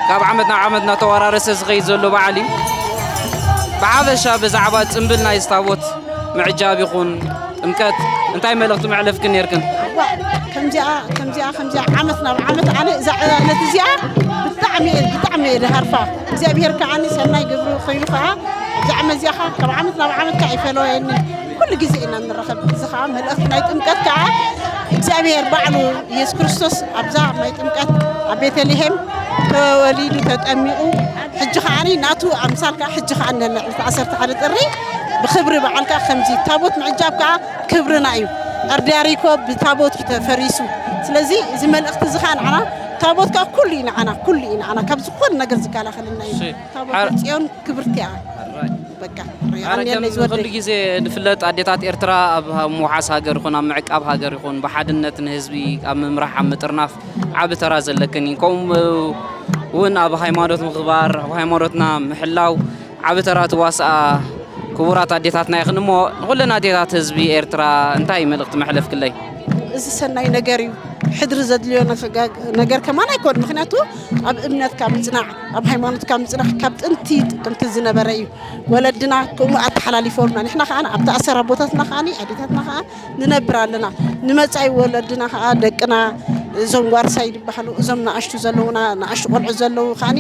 ካብ ዓመት ናብ ዓመት እናተወራረሰ ዝኸይድ ዘሎ በዓል እዩ። ብሓፈሻ ብዛዕባ ጽምብል ናይ ታቦት ምዕጃብ ይኹን ጥምቀት እንታይ መልእኽቲ መዕለፍክን ነይርክን? እዋ፣ ከምዚኣ፣ ከምዚኣ፣ ከምዚኣ ዓመት ናብ ዓመት ኣነ እዛ ዕለት እዚኣ ብጣዕሚ እየ፣ ብጣዕሚ እየ ድሃርፋ። እግዚኣብሔር ከዓኒ ሰናይ ግብሩ ኮይኑ ከኣ ኣብዚ ዓመት እዚኣ ከኣ ካብ ዓመት ናብ ዓመት ከኣ ይፈለወየኒ። ኩሉ ግዜ ኢና እንራኸብ። እዚ ከኣ መልእኽቲ ናይ ጥምቀት ከኣ እግዚኣብሔር ባዕሉ ኢየሱስ ክርስቶስ ኣብዛ ማይ ጥምቀት ኣብ ቤተልሔም ተወሊዱ ተጠሚቑ፣ ሕጂ ከዓኒ ናቱ ኣምሳል ከኣ ሕጂ ከኣ ንለዕሊ ዓሰርተ ሓደ ጥሪ ብኽብሪ በዓል ከኣ ከምዚ ታቦት ምዕጃብ ከኣ ክብርና እዩ። ኣርዲያሪኮ ብታቦት እዩ ተፈሪሱ። ስለዚ እዚ መልእኽቲ እዚ ከኣ ንዓና ታቦት ከኣ ኩሉ እዩ ንዓና፣ ኩሉ እዩ ንዓና ካብ ዝኾነ ነገር ዝከላኸለና እዩ። እሺ። ታቦት ሓር- ጽዮን ክብርቲ እያ። ሓራይ። በቃ፣ ኣረ፣ ኣሜን ከም ለዝወደይ። ኩሉ ግዜ ንፍለጥ ኣዴታት ኤርትራ ኣብ ምውሓስ ሃገር ይኹን ኣብ ምዕቃብ ሃገር ይኹን ብሓድነት ንህዝቢ ኣብ ምምራሕ ኣብ ምጥርናፍ ዓቢ ተራ ዘለክን እዩ። ከምኡ እውን ኣብ ሃይማኖት ምኽባር፣ ኣብ ሃይማኖትና ምሕላው ዓቢ ተራ ትዋስኣ ክቡራት ኣዴታትና ኢኽን። እሞ ንኹለን ኣዴታት ህዝቢ ኤርትራ እንታይ መልእኽቲ መሕለፍክለይ? እዚ ሰናይ ነገር እዩ። ሕድሪ ዘድልዮ ነፈጋ-፣ ነገር ከማን ኣይኮን። ምኽንያቱ ኣብ እምነትካ ምጽናዕ፣ ኣብ ሃይማኖትካ ምጽናዕ ካብ ጥንቲ ጥቅምቲ ዝነበረ እዩ። ወለድና ከምኡ ኣተሓላሊፎምና። ንሕና ከኣ ኣብቲ ኣሰራ ቦታትና ከኣ ኣዴታትና ከኣ ንነብር ኣለና። ንመጻኢ ወለድና ከኣ ደቅና እዞም ዋርሳይ ዝበሃሉ፣ እዞም ንኣሽቱ ዘለዉና፣ ንኣሽቱ ቆልዑ ዘለዉ ከኣ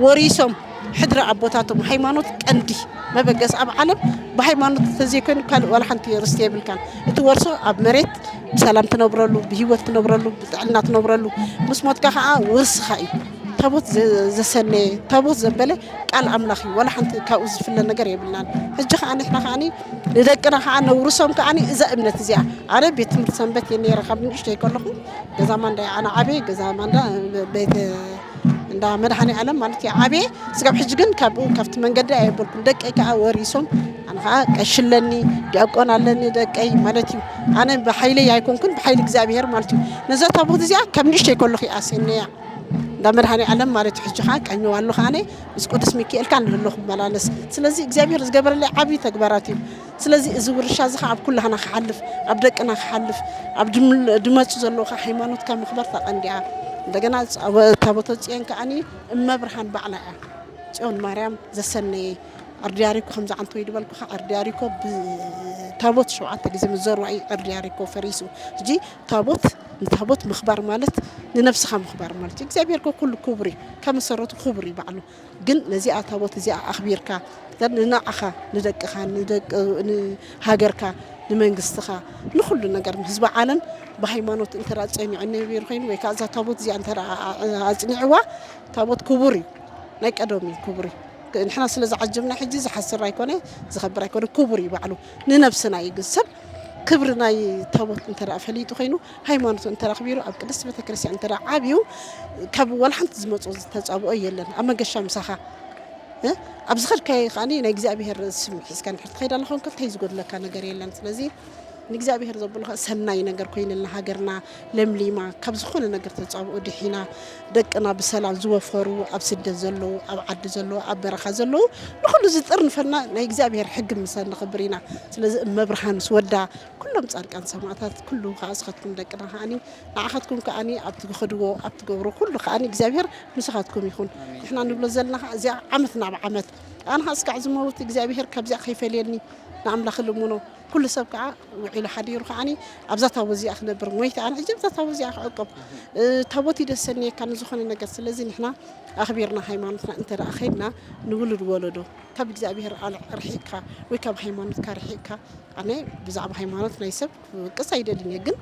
ወሪሶም ሕድሪ ኣቦታቶም። ሃይማኖት ቀንዲ መበገሲ ኣብ ዓለም ብሃይማኖት እንተዘይኮይኑ ካልእ ዋላ ሓንቲ ርስቲ የብልካን። እቲ ወርሶ ኣብ መሬት ብሰላም ትነብረሉ፣ ብህይወት ትነብረሉ፣ ብጥዕና ትነብረሉ፣ ምስ ሞትካ ከኣ ውርስኻ እዩ። ታቦት ዘ-፣ ዘሰነየ፣ ታቦት ዘበለ ቃል ኣምላኽ እዩ። ዋላ ሓንቲ ካብኡ ዝፍለ ነገር የብልናን። ሕጂ ከኣ ንሕና ከኣ ንደቅና ከኣ ነውርሶም ከኣ እዛ እምነት እዚኣ። ኣነ ቤት ትምህርቲ ሰንበት እየ ነይረ ካብ ንእሽተይ ከለኹ። ገዛ ማንዳ እየ ኣነ ዓብየ፣ ገዛ ማንዳ ቤት እንዳ መድኃኔ ዓለም ማለት እዩ ዓብየ። ስጋብ ሕጂ ግን ካብኡ ካብቲ መንገዲ ኣየበልኩን። ደቀይ ከኣ ወሪሶም፣ ኣነ ከኣ ቀሺ ኣለኒ፣ ዲያቆን ኣለኒ ደቀይ ማለት እዩ። ኣነ ብሓይለይ ኣይኮንኩን፣ ብሓይሊ እግዚኣብሔር ማለት እዩ። ነዛ ታቦት እዚኣ ካብ ንእሽተይ ከለኹ እየ ኣስነያ። እንዳ መድኃኔ ዓለም ማለት እዩ። ሕጂ ከኣ ቀኘው ኣሎ ከኣ ምስ ቅዱስ ሚካኤል ከኣ ንህሎ ክመላለስ። ስለዚ እግዚኣብሔር ዝገበረለይ ዓብዪ ተግባራት እዩ። ስለዚ እዚ ውርሻ እዚ ከኣ ኣብ ኩላህና ክሓልፍ፣ ኣብ ደቅና ክሓልፍ፣ ኣብ ድም-፣ ድመጹ ዘለዉ ከኣ ሃይማኖትካ ምኽባር ታቐንዲኣ። እንደገና ጸ-፣ ወ-፣ ታቦተ ጽዮን ከኣኒ እመብርሃን ባዕላ እያ። ጽዮን ማርያም ዘሰነየ ኣርዲያሪኮ ከምዚ ዓንተወይ ድበልኩኻ፣ ኣርዲያሪኮ ብታቦት ሸውዓተ ግዜ ምስ ዘርዋ እዩ ኣርዲያሪኮ ፈሪሱ። ሕጂ ታቦት፣ ንታቦት ምኽባር ማለት ንነብስኻ ምኽባር ማለት እዩ። እግዚኣብሔር እኮ ኩሉ ክቡር እዩ፣ ካብ መሰረቱ ክቡር እዩ ባዕሉ። ግን ነዚኣ ታቦት እዚኣ ኣኽቢርካ፣ ንዓኻ፣ ንደቅኻ፣ ንደቂ፣ ንሃገርካ፣ ንመንግስትኻ፣ ንኹሉ ነገር ህዝቢ ዓለም ብሃይማኖት እንተ ደኣ ጸኒዑ ነቢሩ ኮይኑ፣ ወይ ከኣ እዛ ታቦት እዚኣ እንተ ደኣ ኣጽኒዕዋ፣ ታቦት ክቡር እዩ፣ ናይ ቀደም እዩ፣ ክቡር እዩ። ንሕና ስለ ዝዓጀብና ሕጂ ዝሓስር ኣይኮነ፣ ዝኸብር ኣይኮነ፣ ክቡር እዩ ባዕሉ። ንነብስና እዩ ግን ሰብ ክብሪ ናይ ታቦት እንተ ደኣ ፈሊጡ ኮይኑ፣ ሃይማኖቱ እንተ ኣኽቢሩ፣ ኣብ ቅድስቲ ቤተክርስትያን እንተ ደኣ ዓብዩ፣ ካብ ዋላ ሓንቲ ዝመጾ ዝተጻብኦ የለን። ኣብ መገሻ ምሳኻ፣ እ፣ ኣብ ዝኸድካዮ ከኣ ናይ እግዚኣብሔር ስም ሒዝካ እንድሕር ትኸይድ ኣለኻ፣ እንታይ ዝጎድለካ ነገር የለን። ስለዚ ንእግዚኣብሔር ዘብሎ ከኣ ሰናይ ነገር ኮይንልና፣ ሃገርና ለምሊማ፣ ካብ ዝኾነ ነገር ተጻብኦ ድሒና፣ ደቅና ብሰላም ዝወፈሩ፣ ኣብ ስደት ዘለዉ፣ ኣብ ዓዲ ዘለዉ፣ ኣብ በረኻ ዘለዉ፣ ንኹሉ ዝጥርንፈና ናይ እግዚኣብሔር ሕጊ ምሳና ነኽብር ኢና። ስለዚ እመብርሃን ምስ ወዳ፣ ኩሎም ጻድቃን ሰማእታት፣ ኩሉ ከኣ ንስኻትኩም ደቅና ከኣኒ፣ ንዓኻትኩም ከኣኒ ኣብ ትኸድዎ፣ ኣብ ትገብሮ ኩሉ ከኣኒ እግዚኣብሔር ምሳኻትኩም ይኹን። ኣሜን። ንሕና ንብሎ ዘለና ከኣ እዚኣ ዓመት ናብ ዓመት፣ ኣነ ከኣ እስካዕ ዝመውት እግዚኣብሔር ካብዚኣ ከይፈልየኒ ንኣምላኽ ልምኖ። ኩሉ ሰብ ከኣ ውዒሉ ሓዲሩ ከኣኒ ኣብዛ ታቦት እዚኣ ክነብር፣ ሞይተ ኣነ ሕጂ ኣብዛ ታቦት እዚኣ ክዕቆብ። እ፣ ታቦት እዩ ደስ ሰንየካ ንዝኾነ ነገር። ስለዚ ንሕና ኣኽቢርና ሃይማኖትና እንተ ደኣ ኸይድና ንውሉድ ወለዶ ካብ እግዚኣብሔር ኣል-፣ ርሒቕካ ወይ ካብ ሃይማኖትካ ርሒቕካ፣ ኣነ ብዛዕባ ሃይማኖት ናይ ሰብ ክወቅስ ኣይደልን እየ፣ ግን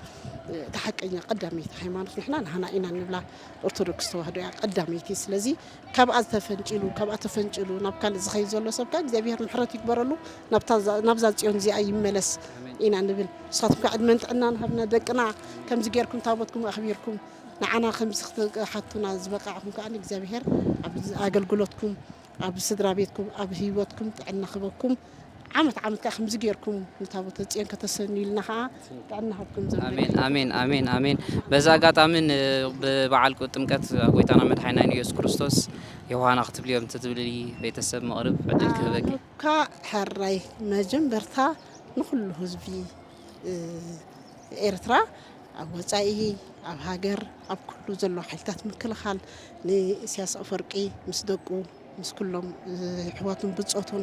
እታ ሓቀኛ ቀዳመይቲ ሃይማኖት ንሕና ንሃና ኢና ንብላ፣ ኦርቶዶክስ ተዋህዶ እያ ቀዳመይቲ። ስለዚ ካብኣ ዝተፈንጭሉ፣ ካብኣ ተፈንጭሉ ናብ ካልእ ዝኸይድ ዘሎ ሰብ ከኣ እግዚኣብሔር ምሕረት ይግበረሉ፣ ናብታ ዛ-፣ ናብዛ ጽዮን እዚኣ ይመለስ ኢና ንብል። ንስኻትኩም ከኣ ዕድመን ጥዕናን ሃብና፣ ደቅና ከምዚ ጌርኩም ታቦትኩም ኣኽቢርኩም ንዓና ከምዚ ክትሓቱና ዝበቃዕኹም ከኣ እግዚኣብሔር ኣብ ኣገልግሎትኩም፣ ኣብ ስድራ ቤትኩም፣ ኣብ ህይወትኩም ጥዕና ክበኩም። ዓመት ዓመት ከኣ ከምዚ ጌርኩም ንታቦተ ጽዮን ከተሰንዩልና ከኣ ጥዕና ሃብኩም ኣሜን፣ ዘንበል። ኣሜን፣ ኣሜን፣ ኣሜን። በዚ ኣጋጣሚ ን-፣ ብበዓል ቁ-፣ ጥምቀት ጎይታና መድሓኒና ኢየሱስ ክርስቶስ ዮሃና ክትብልዮም ትትብሊ ቤተሰብ መቕርብ ዕድል ክህበኪ። እኳ ሕራይ መጀመርታ ንኹሉ ህዝቢ፣ እ፣ ኤርትራ ኣብ ወጻኢ፣ ኣብ ሃገር፣ ኣብ ኩሉ ዘለዉ ሓይልታት ምክልኻል ንኢሳያስ ኣፈወርቂ ምስ ደቁ ምስ ኩሎም፣ እ፣ ኣሕዋቱን ብጾቱን፣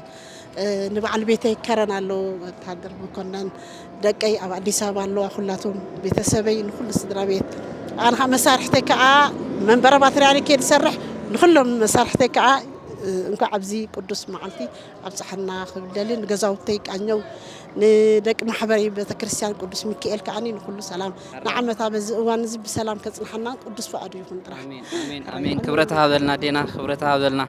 እ፣ ንበዓል ቤተይ ከረን ኣለዉ፣ ወታደር መኮነን፣ ደቀይ ኣብ ኣዲስ ኣበባ ኣለዋ፣ ኩላቶም ቤተሰበይ፣ ንኹሉ ስድራ ቤት። ኣነ ኸኣ መሳርሕተይ ከኣ መንበረ ባትርያርክ እየ ዝሰርሕ። ንኹሎም መሳርሕተይ ከኣ፣ እ፣ እንኳዕ ኣብዚ ቅዱስ መዓልቲ ኣብጽሓና ክብል ደሊ። ንገዛውተይ ቃኘው፣ ንደቂ ማሕበረይ ቤተክርስትያን ቅዱስ ሚካኤል ከኣኒ ንኹሉ ሰላም፣ ንዓመታ በዚ እዋን እዚ ብሰላም ከጽንሓና ቅዱስ ፍቓዱ ይኹን ጥራሕ። ኣሜን፣ ኣሜን፣ ኣሜን። ክብረት ሃበልና ኣዴና፣ ክብረት ሃበልና።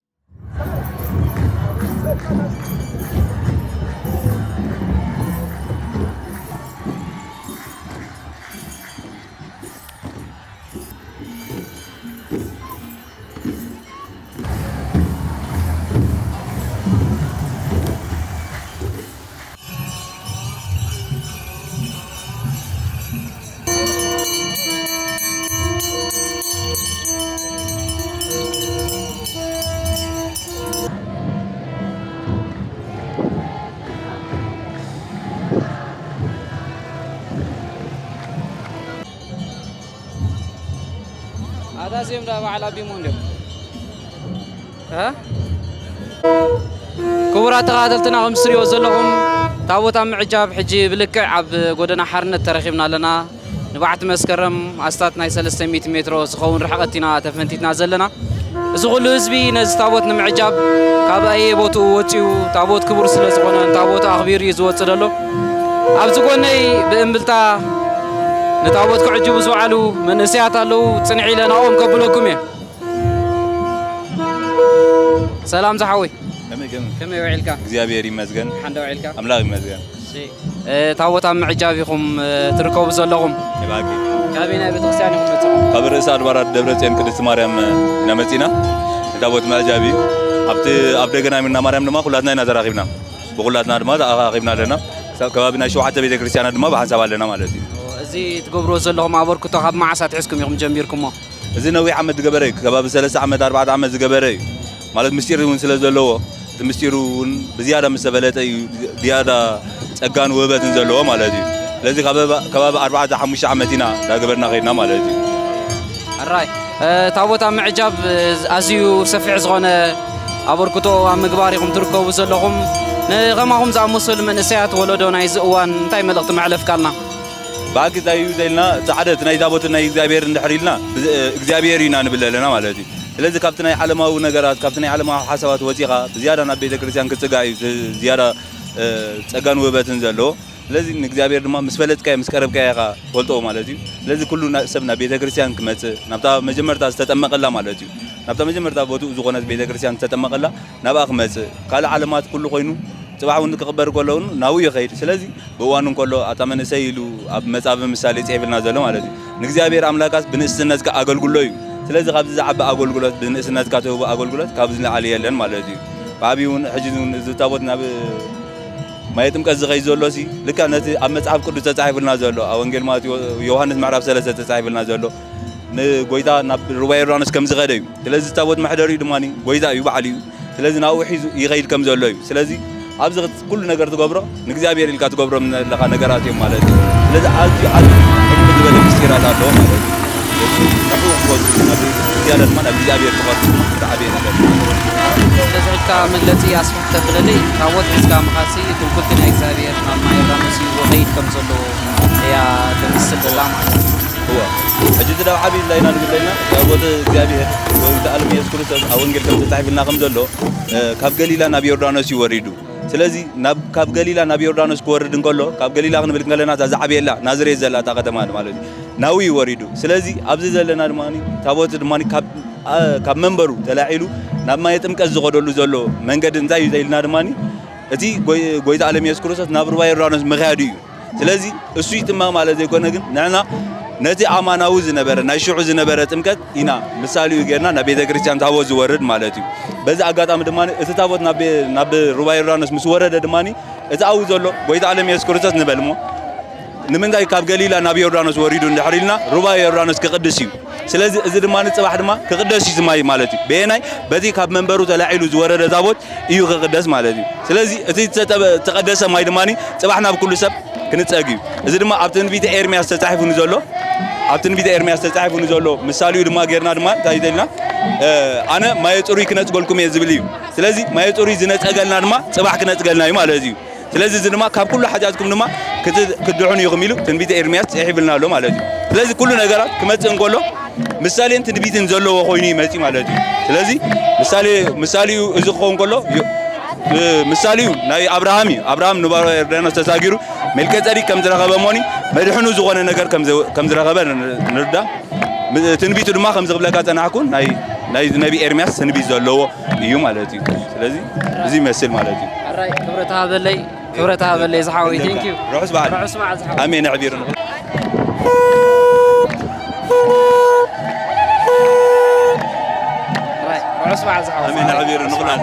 ኣታ እዚኦም ዳ በዓል ኣቢሞ እንድዮም። እ? ክቡራት ተኸታተልትና፣ ከም እትሪእዎ ዘለኹም ታቦት ኣብ ምዕጃብ ሕጂ ብልክዕ ኣብ ጎደና ሓርነት ተረኺብና ኣለና። ንበዓቲ መስከረም ኣስታት ናይ ሰለስተ ሚእቲ ሜትሮ ዝኸውን ርሕቐት ኢና ተፈንቲትና ዘለና። እዚ ኩሉ ህዝቢ ነዚ ታቦት ንምዕጃብ ካብ ኣየ ቦትኡ ወጺኡ፣ ታቦት ክቡር ስለ ዝኾነ ንታቦቱ ኣኽቢሩ እዩ ዝወጽእ ዘሎ። ኣብዚ ጎነይ ብእምብልታ ንታቦት ክዕጅቡ ዝወዓሉ መንእሰያት ኣለዉ። ጽንሕ ኢለ ናብኦም ከብለኩም እየ። ሰላም ዝሓወይ። ከመይ፣ ከመይ? ከመይ ውዒልካ? እግዚኣብሔር ይመስገን። ሓንዳ ውዒልካ? ኣምላኽ ይመስገን። እሺ፣ እ፣ ታቦት ኣብ ምዕጃብ ኢኹም፣ እ፣ ትርከቡ ዘለኹም። ይባርክ። ካበየናይ ቤተክርስትያን ኢኹም መጺኹም? ካብ ርእሰ ኣድባራት ደብረ ጽዮን ቅድስት ማርያም፣ እ፣ ኢና መጺና። ንታቦት ምዕጃብ እዩ። ኣብቲ፣ ኣብ ደገና ምና ማርያም ድማ ኩላትና ኢና ተራኺብና። ብኹላትና ድማ ተኣኻኺብና ኣለና። ሰብ ከባቢ ናይ ሸውዓተ ቤተክርስትያናት ድማ ብሓንሳብ ኣለና ማለት እዩ። እዚ ትገብርዎ ዘለኹም ኣበርክቶ ካብ መዓስ ኣትሒዝኩም ኢኹም ጀሚርኩሞ? እዚ ነዊሕ ዓመት ዝገበረ እዩ። ከባቢ ሰለስተ ዓመት፣ ኣርባዕተ ዓመት ዝገበረ እዩ። ማለት ምስጢር እውን ስለ ዘለዎ፣ እቲ ምስጢሩ እውን ብዝያዳ ምስ ተፈለጠ እዩ ዝያዳ ጸጋን ውህበትን ዘለዎ ማለት እዩ። ስለዚ ከባቢ፣ ከባቢ ኣርባዕተ ሓሙሽተ ዓመት ኢና እንዳገበርና ከይድና ማለት እዩ። ሕራይ፣ እ፣ ታቦት ኣብ ምዕጃብ፣ እ፣ ኣዝዩ ሰፊሕ ዝኾነ ኣበርክቶ ኣብ ምግባር ኢኹም ትርከቡ ዘለኹም። ንኸማኹም ዝኣመሰሉ መንእሰያት ወለዶ ናይዚ እዋን እንታይ መልእኽቲ መሕለፍካልና? ብሓቂ እንታይ እዩ ዘልና፣ እቲ ሓደ እቲ ናይ ታቦትን ናይ እግዚኣብሔር እንድሕር ኢልና፣ ብ-፣ እግዚኣብሔር ኢና ንብል ዘለና ማለት እዩ። ስለዚ ካብቲ ናይ ዓለማዊ ነገራት፣ ካብቲ ናይ ዓለማዊ ሓሳባት ወፂኻ ብዝያዳ ናብ ቤተ ክርስቲያን ክፅጋዕ እዩ፣ ዝ-፣ ዝያዳ፣ እ፣ ፀጋን ውህበትን ዘለዎ። ስለዚ ንእግዚኣብሔር ድማ ምስ ፈለጥካዮ፣ ምስ ቀረብካዮ ኢኻ ትፈልጦ ማለት እዩ። ስለዚ ኩሉ ና-፣ ሰብ ናብ ቤተ ክርስቲያን ክመፅእ፣ ናብታ መጀመርታ ዝተጠመቐላ ማለት እዩ፣ ናብታ መጀመርታ ቦትኡ ዝኾነት ቤተ ክርስቲያን ዝተጠመቐላ ናብኣ ክመጽእ፣ ካልእ ዓለማት ኩሉ ኮይኑ፣ ጽባሕ እውን ክቕበር ከሎ እውን ናብኡ ይኸይድ። ስለዚ ብእዋኑ እንከሎ፣ ኣታ መንእሰይ ኢሉ ኣብ መጻቢ ምሳሌ ጽሒፍልና ዘሎ ማለት እዩ። ንእግዚኣብሔር ኣምላካስ ብንእስነትካ ኣገልግሎ እዩ። ስለዚ ካብዚ ዝዓቢ ኣገልግሎት፣ ብንእስነትካ ትህቦ ኣገልግሎት ካብዚ ንላዕሊ የለን ማለት እዩ። ብዓብዩ እውን ሕጂ እውን እዚ ታቦት ናብ ማየ ጥምቀት ዝኸይድ ዘሎ ሲ፣ ልክዕ ነቲ ኣብ መጽሓፍ ቅዱስ ተጻሒፉልና ዘሎ፣ ኣብ ወንጌል ማቴዎ-፣ ዮሃንስ ምዕራፍ ሰለስተ ተጻሒፉልና ዘሎ፣ ንጎይታ ናብ ሩባ ዮርዳኖስ ከም ዝኸደ እዩ። ስለዚ ታቦት መሕደሪኡ ድማ ጎይታ እዩ፣ ባዕሉ እዩ። ስለዚ ናብኡ ሒዙ ይኸይድ ከም ዘሎ እዩ። ስለዚ ኣብዚ ኩሉ ነገር ትገብሮ ንእግዚኣብሔር ኢልካ ትገብሮም ዘለኻ ነገራት እዮም ማለት እዩ። ስለዚ ኣዝዩ፣ ኣዝዩ ዕሙቕ ዝበለ ምስጢራት ኣለዎ ማለት እዩ። ስለዚ ንዕኡ ክፈልጡ፣ ናብ ዝያዳ ድማ ናብ እግዚኣብሔር ክቐርቡ ዝዓበየ ነገር እዩ። ስለዚ ሕጅካ መግለጺ ኣስፍሕ ተብለለይ፣ ታቦት ሒዝካ ምኻድሲ ትንኩልቲ ናይ እግዚኣብሔር ናብ ማይ ዮርዳኖስ እዩ ዝኸይድ ከም ዘሎ እያ ተምስል ዘላ ማለት እዩ። እወ። ሕጂ እቲ ናብ ዓብዪ እንታይ ኢና ንብል ዘለና? ታቦት እግዚኣብሔር ወይ እቲ ኣለም ኢየሱስ ክርስቶስ ኣብ ወንጌል ከም ተጻሒፉልና ከም ዘሎ፣ እ፣ ካብ ገሊላ ናብ ዮርዳኖስ እዩ ወሪዱ። ስለዚ ናብ፣ ካብ ገሊላ ናብ ዮርዳኖስ ክወርድ እንከሎ፣ ካብ ገሊላ ክንብል እንከለና እታ ዝዓበየላ ናዝሬት ዘላ እታ ከተማ ማለት እዩ። ናብኡ እዩ ወሪዱ። ስለዚ ኣብዚ ዘለና ድማ ታቦት ድማ ካብ ኣ- ካብ መንበሩ ተላዒሉ ናብ ማየ ጥምቀት ዝኸደሉ ዘሎ መንገዲ እንታይ እዩ ተኢልና ድማ እቲ ጎይ- ጎይታ ዓለም የሱስ ክርስቶስ ናብ ሩባ ዮርዳኖስ ምኽያዱ እዩ። ስለዚ እሱ ይጥመቕ ማለት ዘይኮነ ግን ንሕና ነቲ ኣማናዊ ዝነበረ ናይ ሽዑ ዝነበረ ጥምቀት ኢና ምሳሌኡ ጌርና ናብ ቤተ ክርስቲያን ታቦት ዝወርድ ማለት እዩ። በዚ ኣጋጣሚ ድማ እቲ ታቦት ናብ ቤ- ናብ ሩባ ዮርዳኖስ ምስ ወረደ ድማ እቲ ኣብኡ ዘሎ ጎይታ ዓለም የሱስ ክርስቶስ ንበል እሞ ንምንታይ ካብ ገሊላ ናብ ዮርዳኖስ ወሪዱ እንድሕር ኢልና ሩባ ዮርዳኖስ ክቕድስ እዩ። ስለዚ እዚ ድማ ንጽባሕ ድማ ክቕደስ እዩ ዝማይ ማለት እዩ። በየናይ በቲ ካብ መንበሩ ተላዒሉ ዝወረደ ታቦት እዩ ክቕደስ ማለት እዩ። ስለዚ እቲ ዝተጠበ- ዝተቐደሰ ማይ ድማ ጽባሕ ናብ ኩሉ ሰብ ክንጸግ እዩ። እዚ ድማ ኣብ ትንቢተ ኤርምያስ ተጻሒፉ ንዘሎ ኣብ ትንቢተ ኤርምያስ ተጻሒፉ ንዘሎ ምሳሌኡ ድማ ጌርና ድማ እንታይ ኢልና ኣነ ማየ ጽሩይ ክነጽገልኩም እየ ዝብል እዩ። ስለዚ ማየ ጽሩይ ዝነጸገልና ድማ ጽባሕ ክነጽገልና እዩ ማለት እዩ። ስለዚ እዚ ድማ ካብ ኩሉ ሓጢኣትኩም ድማ ክት- ክትድሕኑ ኢኹም ኢሉ ትንቢተ ኤርምያስ ጽሒፍልና ኣሎ ማለት እዩ። ስለዚ ኩሉ ነገራት ክመጽእ እንከሎ ምሳሌን ትንቢትን ዘለዎ ኮይኑ ይመጽእ ማለት እዩ። ስለዚ ምሳሌ ምሳሌኡ እዚ ክኸውን ከሎ ዮ- እ፣ ምሳሌኡ ናይ ኣብርሃም እዩ። ኣብርሃም ንባሮ ዮርዳኖስ ተሳጊሩ ሜልከ ጸዲቅ ከም ዝረኸበ እሞኒ መድሕኑ ዝኾነ ነገር ከም ዝ- ከም ዝረኸበ ን- ንርዳ። ም- ትንቢቱ ድማ ከም ዝብለካ ጸናሕኩ ናይ ናይ ነቢ ኤርምያስ ትንቢት ዘለዎ እዩ ማለት እዩ። ስለዚ እዚ ይመስል ማለት እዩ። ኣራይ ክብረት ሃበለይ ክብረት ሃበለይ ዝሓወይ። Thank you። ርሑስ በዓል። ርሑስ በዓል ዝሓወይ። ኣሜን። ኣዕቢሩ ንኹ ርሑስ በዓል ዝሓወይ። ኣሜን። ኣዕቢሩ ንኹላን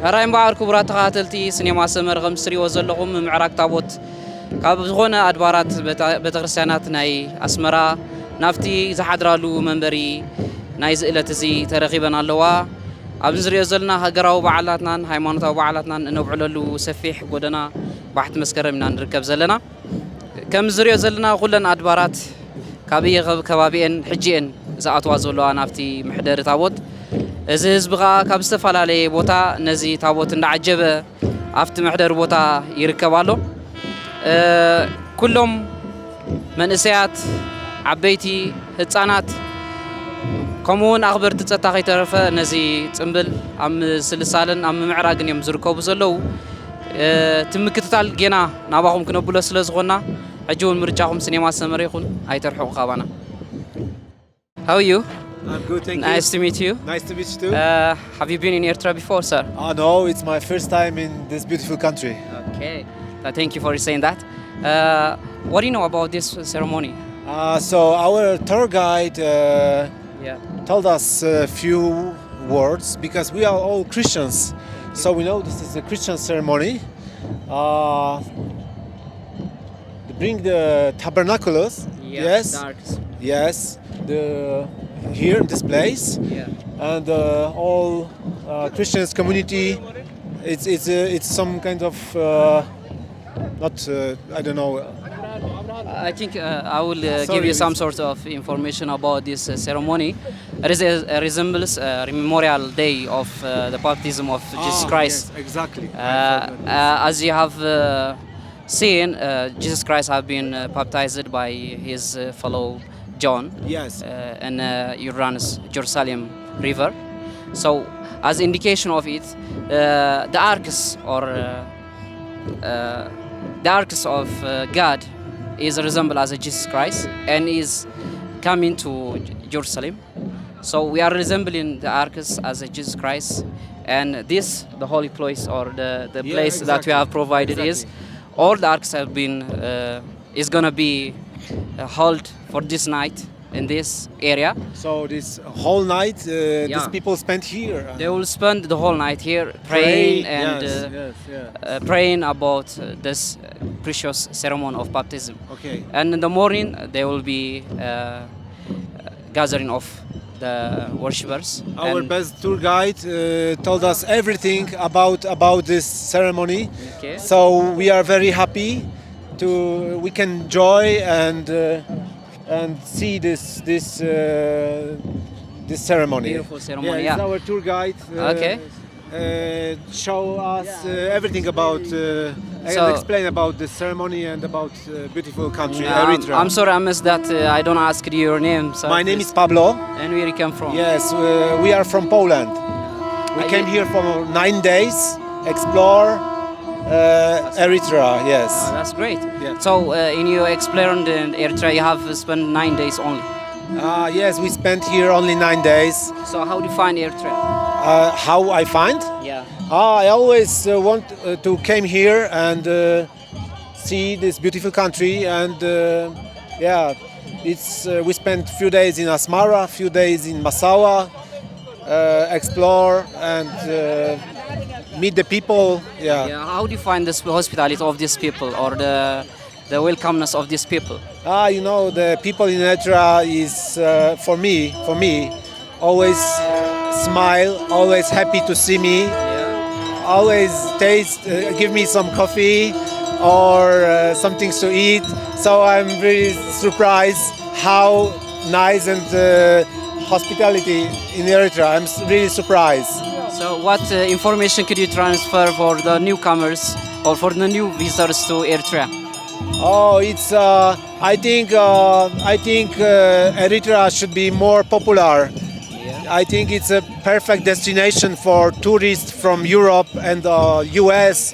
ሕራይ እምበኣር ክቡራት ተኸታተልቲ ስኔማ ሰመር ከም ትሪእዎ ዘለኹም ምምዕራግ ታቦት ካብ ዝኾነ ኣድባራት ቤተ- ቤተክርስትያናት ናይ ኣስመራ ናብቲ ዝሓድራሉ መንበሪ ናይዚ ዕለት እዚ ተረኺበን ኣለዋ። ኣብዚ ዝሪኦ ዘለና ሃገራዊ በዓላትናን ሃይማኖታዊ በዓላትናን እነብዕለሉ ሰፊሕ ጎደና ባሕቲ መስከረም ኢና ንርከብ ዘለና። ከም ዝሪኦ ዘለና ኩለን ኣድባራት ካብ እየ ከባቢኤን ሕጂ እየን ዝኣትዋ ዘለዋ ናብቲ መሕደሪ ታቦት። እዚ ህዝቢ ከዓ ካብ ዝተፈላለየ ቦታ ነዚ ታቦት እንዳዓጀበ ኣብቲ መሕደሪ ቦታ ይርከብ ኣሎ። ኩሎም መንእሰያት፣ ዓበይቲ፣ ህፃናት ከምኡ እውን ኣኽበርቲ ፀጥታ ከይተረፈ ነዚ ፅምብል ኣብ ምስልሳልን ኣብ ምምዕራግን እዮም ዝርከቡ ዘለዉ። እቲ ምክትታል ጌና ናባኹም ክነብሎ ስለ ዝኾንና ሕጂ እውን ምርጫኹም ስኔማ ሰመረ ይኹን ኣይተርሕቑ ካባና። How are you? I'm good, thank you. Nice to meet you. Nice to meet you too. Uh, have you been in Ertra before, sir? Ah, no, it's my first time in this beautiful country. Okay. So thank you for saying that. Uh, what do you know about this ceremony? Uh, so our tour guide uh, Yeah. told us a few words because we are all Christians, so we know this is a Christian ceremony. Uh, they bring the tabernacles. Yeah. Yes. Dark. Yes. The here in this place, Yeah. and uh, all uh, Christians community. It's it's uh, it's some kind of uh, not uh, I don't know. I think uh, I will uh, give Sorry, you some it's- sort of information about this uh, ceremony. It is a, a resembles uh, memorial day of uh, the baptism of Jesus Ah, Christ. Yes, exactly. Uh, uh, as you have uh, seen, uh, Jesus Christ have been uh, baptized by his uh, fellow John Yes. uh, in uh, Jordan's Jerusalem river. So, as indication of it, uh, the arcs or uh, uh, the arcs of uh, God is resemble as a Jesus Christ and is coming to Jerusalem. So we are resembling the arcs as a Jesus Christ, and this the holy place or the, the Yeah, place that we exactly. have provided is Exactly. all the arcs have been uh, is gonna be uh, held for this night in this area. So this whole night, uh, these Yeah. people spent here. They will spend the whole night here praying Praying, and yes, uh, yes, yes. uh, praying about uh, this uh, precious ceremony of baptism. Okay. And in the morning, uh, there will be uh, gathering of the worshippers. Our And best tour guide uh, told us everything about about this ceremony. Okay. So we are very happy to we can enjoy and uh, and see this this uh, this ceremony. Beautiful ceremony, Yeah, it's yeah. our tour guide. Uh, Okay. Uh, show us uh, everything about uh, and So- explain about the ceremony and about uh, beautiful country, Um, Eritrea. I'm sorry, I missed that. Uh, I don't ask you your name. So My name please. is Pablo. And where you come from? Yes, uh, we are from Poland. We Are came you- here for nine days, explore uh, Eritrea. Yes. Oh, that's great. Yeah. So, uh, in your exploring the Eritrea, you have spent nine days only. Ah, yes, we spent here only nine days. So, how do you find Eritrea? Uh, how I find? Yeah. Ah, I always uh, want uh, to came here and uh, see this beautiful country and uh, yeah, it's uh, we spent few days in Asmara, few days in Massawa, uh, explore and uh, meet the people. Yeah. Yeah. How do you find this hospitality of these people or the the welcomeness of these people? Ah, you know, the people in Eritrea is uh, for me, for me, always smile, always happy to see me, always taste, uh, give me some coffee or uh, something to eat. So I'm very surprised how nice and uh, hospitality in Eritrea. I'm s- really surprised. So, what uh, information could you transfer for the newcomers or for the new visitors to Eritrea? Oh, it's. Uh, I think. Uh, I think uh, Eritrea should be more popular. I think it's a perfect destination for tourists from Europe and uh, U S.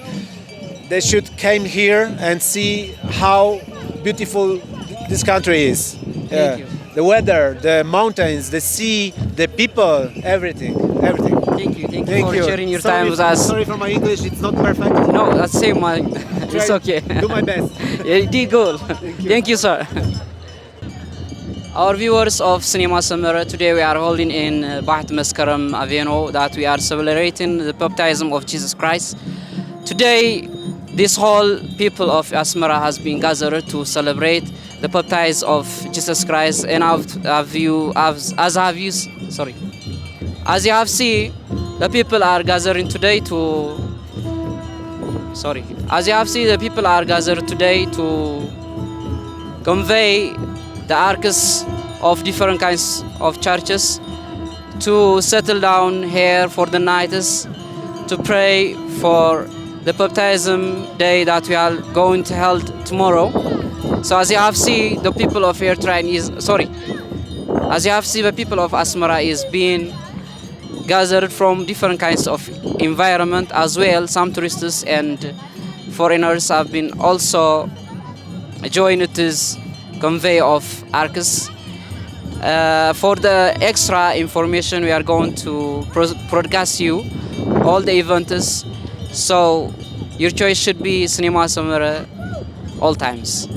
They should came here and see how beautiful this country is. Yeah. Thank you. The weather, the mountains, the sea, the people, everything, everything. Thank you. Thank you Thank for you. sharing your Sorry time with f- us. Sorry for my English, it's not perfect. No, that's same mine. It's Try- okay. Do my best. Yeah, you did good. Thank you, sir. Our viewers of Cinema Samara, today we are holding in uh, Baht Maskaram Avenue that we are celebrating the baptism of Jesus Christ. Today, this whole people of Asmara has been gathered to celebrate the baptism of Jesus Christ. And have, have you, have, as have you, s- sorry, as you have seen, the people are gathering today to, sorry, as you have seen, the people are gathered today to convey the arcs of different kinds of churches to settle down here for the nights to pray for the baptism day that we are going to held tomorrow. So as you have seen, the people of Eritrea is, sorry, as you have seen, the people of Asmara is being gathered from different kinds of environment as well. Some tourists and foreigners have been also joined this convey of arcs. Uh, for the extra information, we are going to pro- broadcast you all the events. So your choice should be Cinema Samara all times.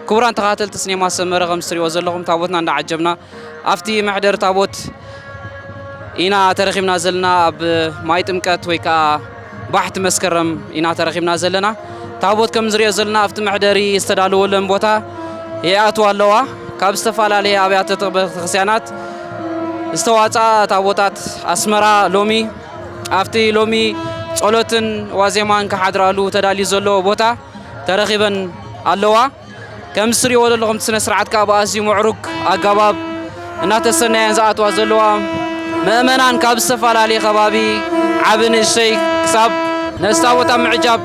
ክቡራን ተኸታተልቲ ሲኔማ ሰመረ፣ ከም እትሪእዎ ዘለኹም ታቦትና እንዳዓጀብና ኣብቲ መሕደሪ ታቦት ኢና ተረኺብና ዘለና። ኣብ ማይ ጥምቀት ወይ ከዓ ባሕቲ መስከረም ኢና ተረኺብና ዘለና። ታቦት ከም ዝሪኦ ዘለና ኣብቲ መሕደሪ ዝተዳለወለን ቦታ ይኣትዋ ኣለዋ። ካብ ዝተፈላለየ ኣብያተ ቤተክርስትያናት ዝተዋፅኣ ታቦታት ኣስመራ ሎሚ ኣብቲ ሎሚ ጸሎትን ዋዜማን ክሓድራሉ ተዳልዩ ዘሎ ቦታ ተረኺበን ኣለዋ። ከም እትሪእዎ ዘለኹም እቲ ስነ ስርዓት ከዓ ብኣዝዩ ምዕሩግ ኣገባብ እናተሰነየን ዝኣትዋ ዘለዋ ምእመናን ካብ ዝተፈላለየ ከባቢ ዓቢ ንእሽተይ ክሳብ ነዚ ታቦት ኣብ ምዕጃብ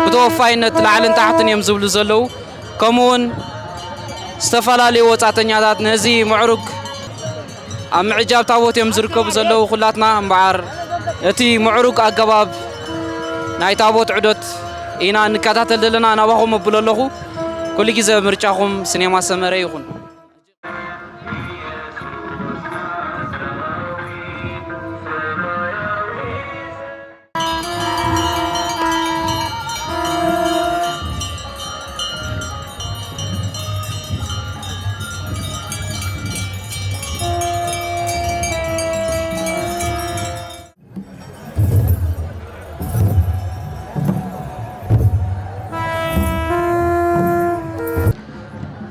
ብተወፋይነት ላዕልን ታሕትን እዮም ዝብሉ ዘለዉ። ከምኡ እውን ዝተፈላለዩ ወጻእተኛታት ነዚ ምዕሩግ ኣብ ምዕጃብ ታቦት እዮም ዝርከቡ ዘለዉ። ኩላትና እምበኣር እቲ ምዕሩግ ኣገባብ ናይ ታቦት ዑደት ኢና እንከታተል ዘለና። ናባኹም እብል ኣለኹ፣ ኩሉ ግዜ ምርጫኹም ሲኔማ ሰመረ ይኹን።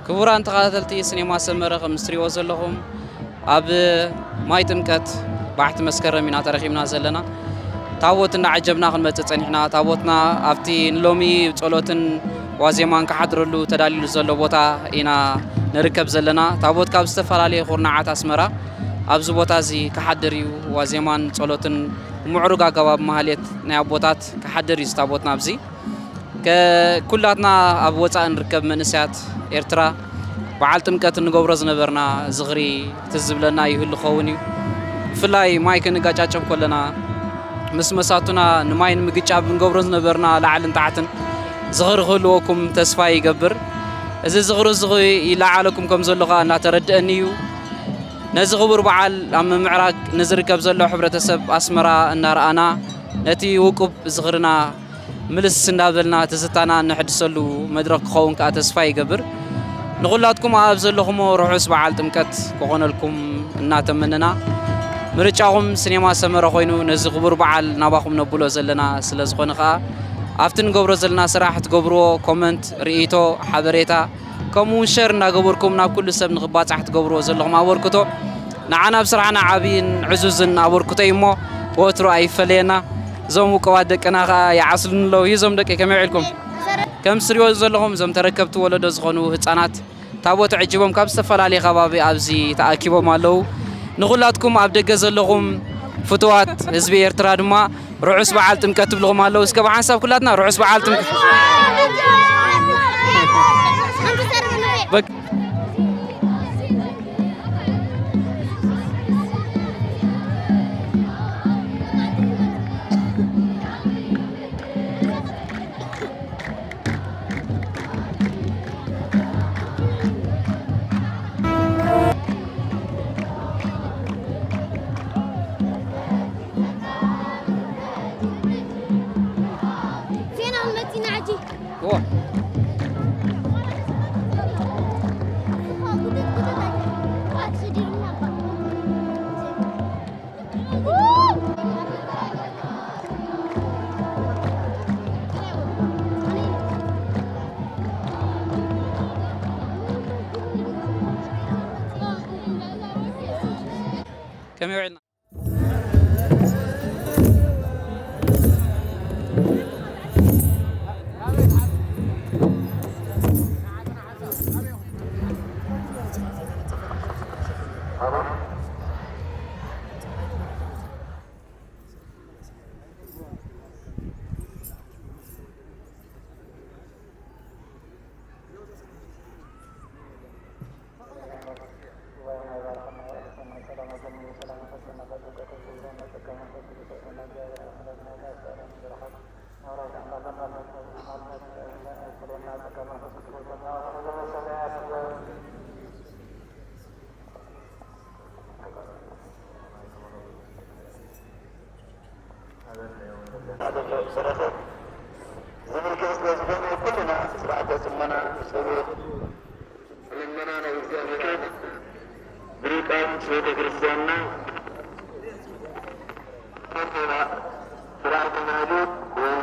ክቡራን ተኸታተልቲ ሲኔማ ሰመረ፣ ከም እትሪእዎ ዘለኹም ኣብ ማይ ጥምቀት ባሕቲ መስከረም ኢና ተረኺብና ዘለና። ታቦት እንዳዓጀብና ክንመጽእ ጸኒሕና። ታቦትና ኣብቲ ንሎሚ ጸሎትን ዋዜማን ክሓድረሉ ተዳልዩ ዘሎ ቦታ ኢና ንርከብ ዘለና። ታቦት ካብ ዝተፈላለየ ኩርናዓት ኣስመራ ኣብዚ ቦታ እዚ ክሓድር እዩ። ዋዜማን ጸሎትን ብምዕሩግ ኣገባብ ማህሌት ናይ ኣቦታት ክሓድር እዩ እዚ ታቦትና ኣብዚ። ከ-፣ ኩላትና ኣብ ወጻኢ ንርከብ መንእሰያት ኤርትራ በዓል ጥምቀት እንገብሮ ዝነበርና ዝኽሪ ትዝ ዝብለና ይህሉ ክኸውን እዩ። ብፍላይ ማይ ክንጋጫጨብ ከለና ምስ መሳቱና ንማይ ንምግጫብ እንገብሮ ዝነበርና ላዕልን ታሕትን ዝኽሪ ክህልወኩም ተስፋ ይገብር። እዚ ዝኽሪ እዚ ይለዓለኩም ከም ዘሎ ከኣ እናተረድአኒ እዩ። ነዚ ክቡር በዓል ኣብ ምምዕራግ ንዝርከብ ዘሎ ሕብረተሰብ ኣስመራ እናረኣና ነቲ ውቁብ ዝኽርና ምልስ እንዳበልና ትዝታና እነሐድሰሉ መድረኽ ክኸውን ከኣ ተስፋ ይገብር። ንኹላትኩም ኣብ ዘለኹሞ ርሑስ በዓል ጥምቀት ክኾነልኩም እናተመነና፣ ምርጫኹም ሲኔማ ሰመረ ኮይኑ ነዚ ክቡር በዓል ናባኹም ነብሎ ዘለና ስለ ዝኾነ ከኣ ኣብቲ ንገብሮ ዘለና ስራሕ ትገብርዎ ኮመንት፣ ርእይቶ፣ ሓበሬታ ከምኡ እውን ሸር እናገበርኩም ናብ ኩሉ ሰብ ንኽባጻሕ ትገብርዎ ዘለኹም ኣበርክቶ ንዓና ኣብ ስራሕና ዓብይን ዕዙዝን ኣበርክቶ እዩ እሞ ወትሩ ኣይፈለየና። እዞም ውቁባት ደቅና ኸዓ ይዓስሉኒ ኣለዉ። እዞም ደቂ ከመይ ውዒልኩም? ከም ትሪእዎ ዘለኹም እዞም ተረከብቲ ወለዶ ዝኾኑ ህፃናት ታቦት ዕጅቦም ካብ ዝተፈላለየ ከባቢ ኣብዚ ተኣኪቦም ኣለዉ። ንኹላትኩም ኣብ ደገ ዘለኹም ፍቱዋት ህዝቢ ኤርትራ ድማ ርሑስ በዓል ጥምቀት ትብልኹም ኣለዉ። እስከ ብሓንሳብ ኩላትና ርሑስ በዓል ጥምቀት። በቃ። فين عم متي نعجي؟ هو. ከመይ ውዒልና? ዝምልከት ስለ ዝኾነ ኩልና ስርዓተ ጽሞና፣ ጸሎት፣ ሊቃውንት ቤተ ክርስቲያንና ስርዓተ ማህሌት ወይ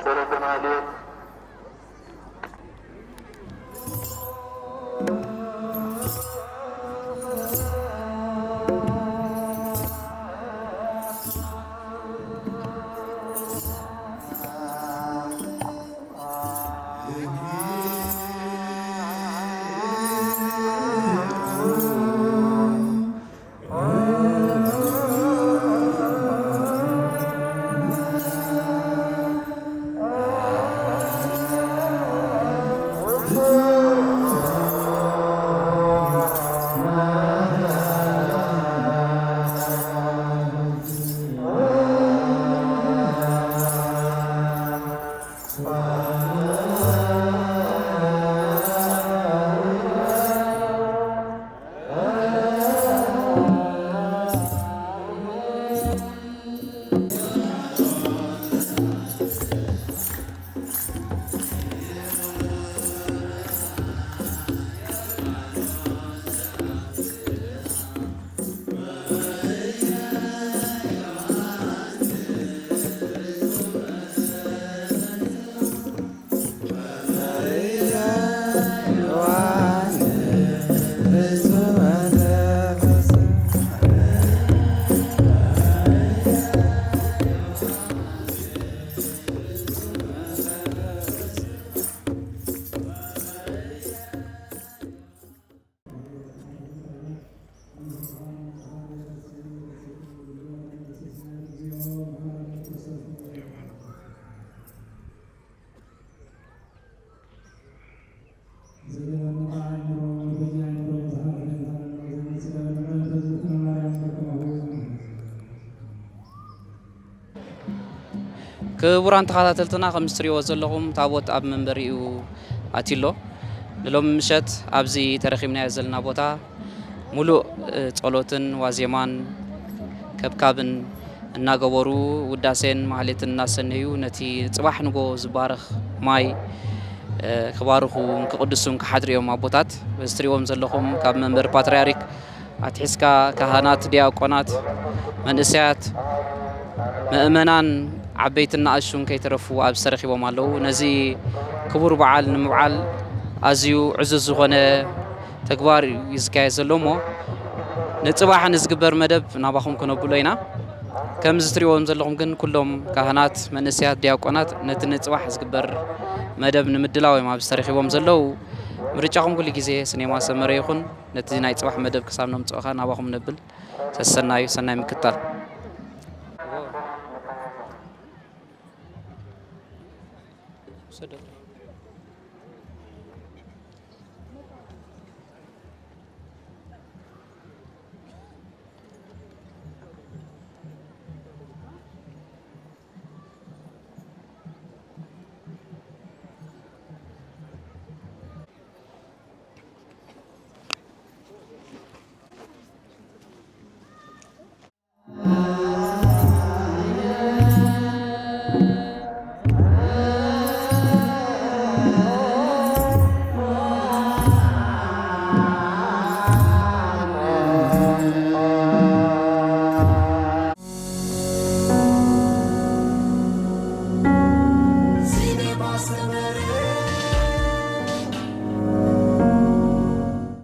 ጸሎተ ማህሌት ክቡራን ተኸታተልትና፣ ከም እትሪእዎ ዘለኹም ታቦት ኣብ መንበሪኡ ኣትዩ ኣሎ። ንሎሚ ምሸት ኣብዚ ተረኺብናዮ ዘለና ቦታ ሙሉእ፣ እ፣ ጸሎትን ዋዜማን ከብካብን እናገበሩ፣ ውዳሴን ማህሌትን እናሰነዩ፣ ነቲ ጽባሕ ንጎ ዝባረኽ ማይ፣ እ፣ ክባርኹ ክቕድሱን ክሓድሩ እዮም ኣቦታት። በዚ ትሪእዎም ዘለኹም ካብ መንበር ፓትርያርክ ኣትሒዝካ ካህናት፣ ዲያቆናት፣ መንእሰያት፣ ምእመናን ዓበይትን ንኣሽቱን ከይተረፉ ኣብዚ ተረኺቦም ኣለዉ። ነዚ ክቡር በዓል ንምብዓል ኣዝዩ ዕዙዝ ዝኾነ ተግባር እዩ ዝካየድ ዘሎ እሞ ንጽባሕ ንዝግበር መደብ ናባኹም ክነብሎ ኢና። ከምዚ ትሪእዎም ዘለኹም ግን ኩሎም ካህናት፣ መንእሰያት፣ ዲያቆናት ነቲ ንጽባሕ ዝግበር መደብ ንምድላው እዮም ኣብዚ ተረኺቦም ዘለዉ። ምርጫኹም ኩሉ ግዜ ስኔማ ሰመረ ይኹን። ነቲ ናይ ጽባሕ መደብ ክሳብ ነምጽኦ ከኣ ናባኹም ነብል። ሰሰናዩ፣ ሰናይ ምክታል።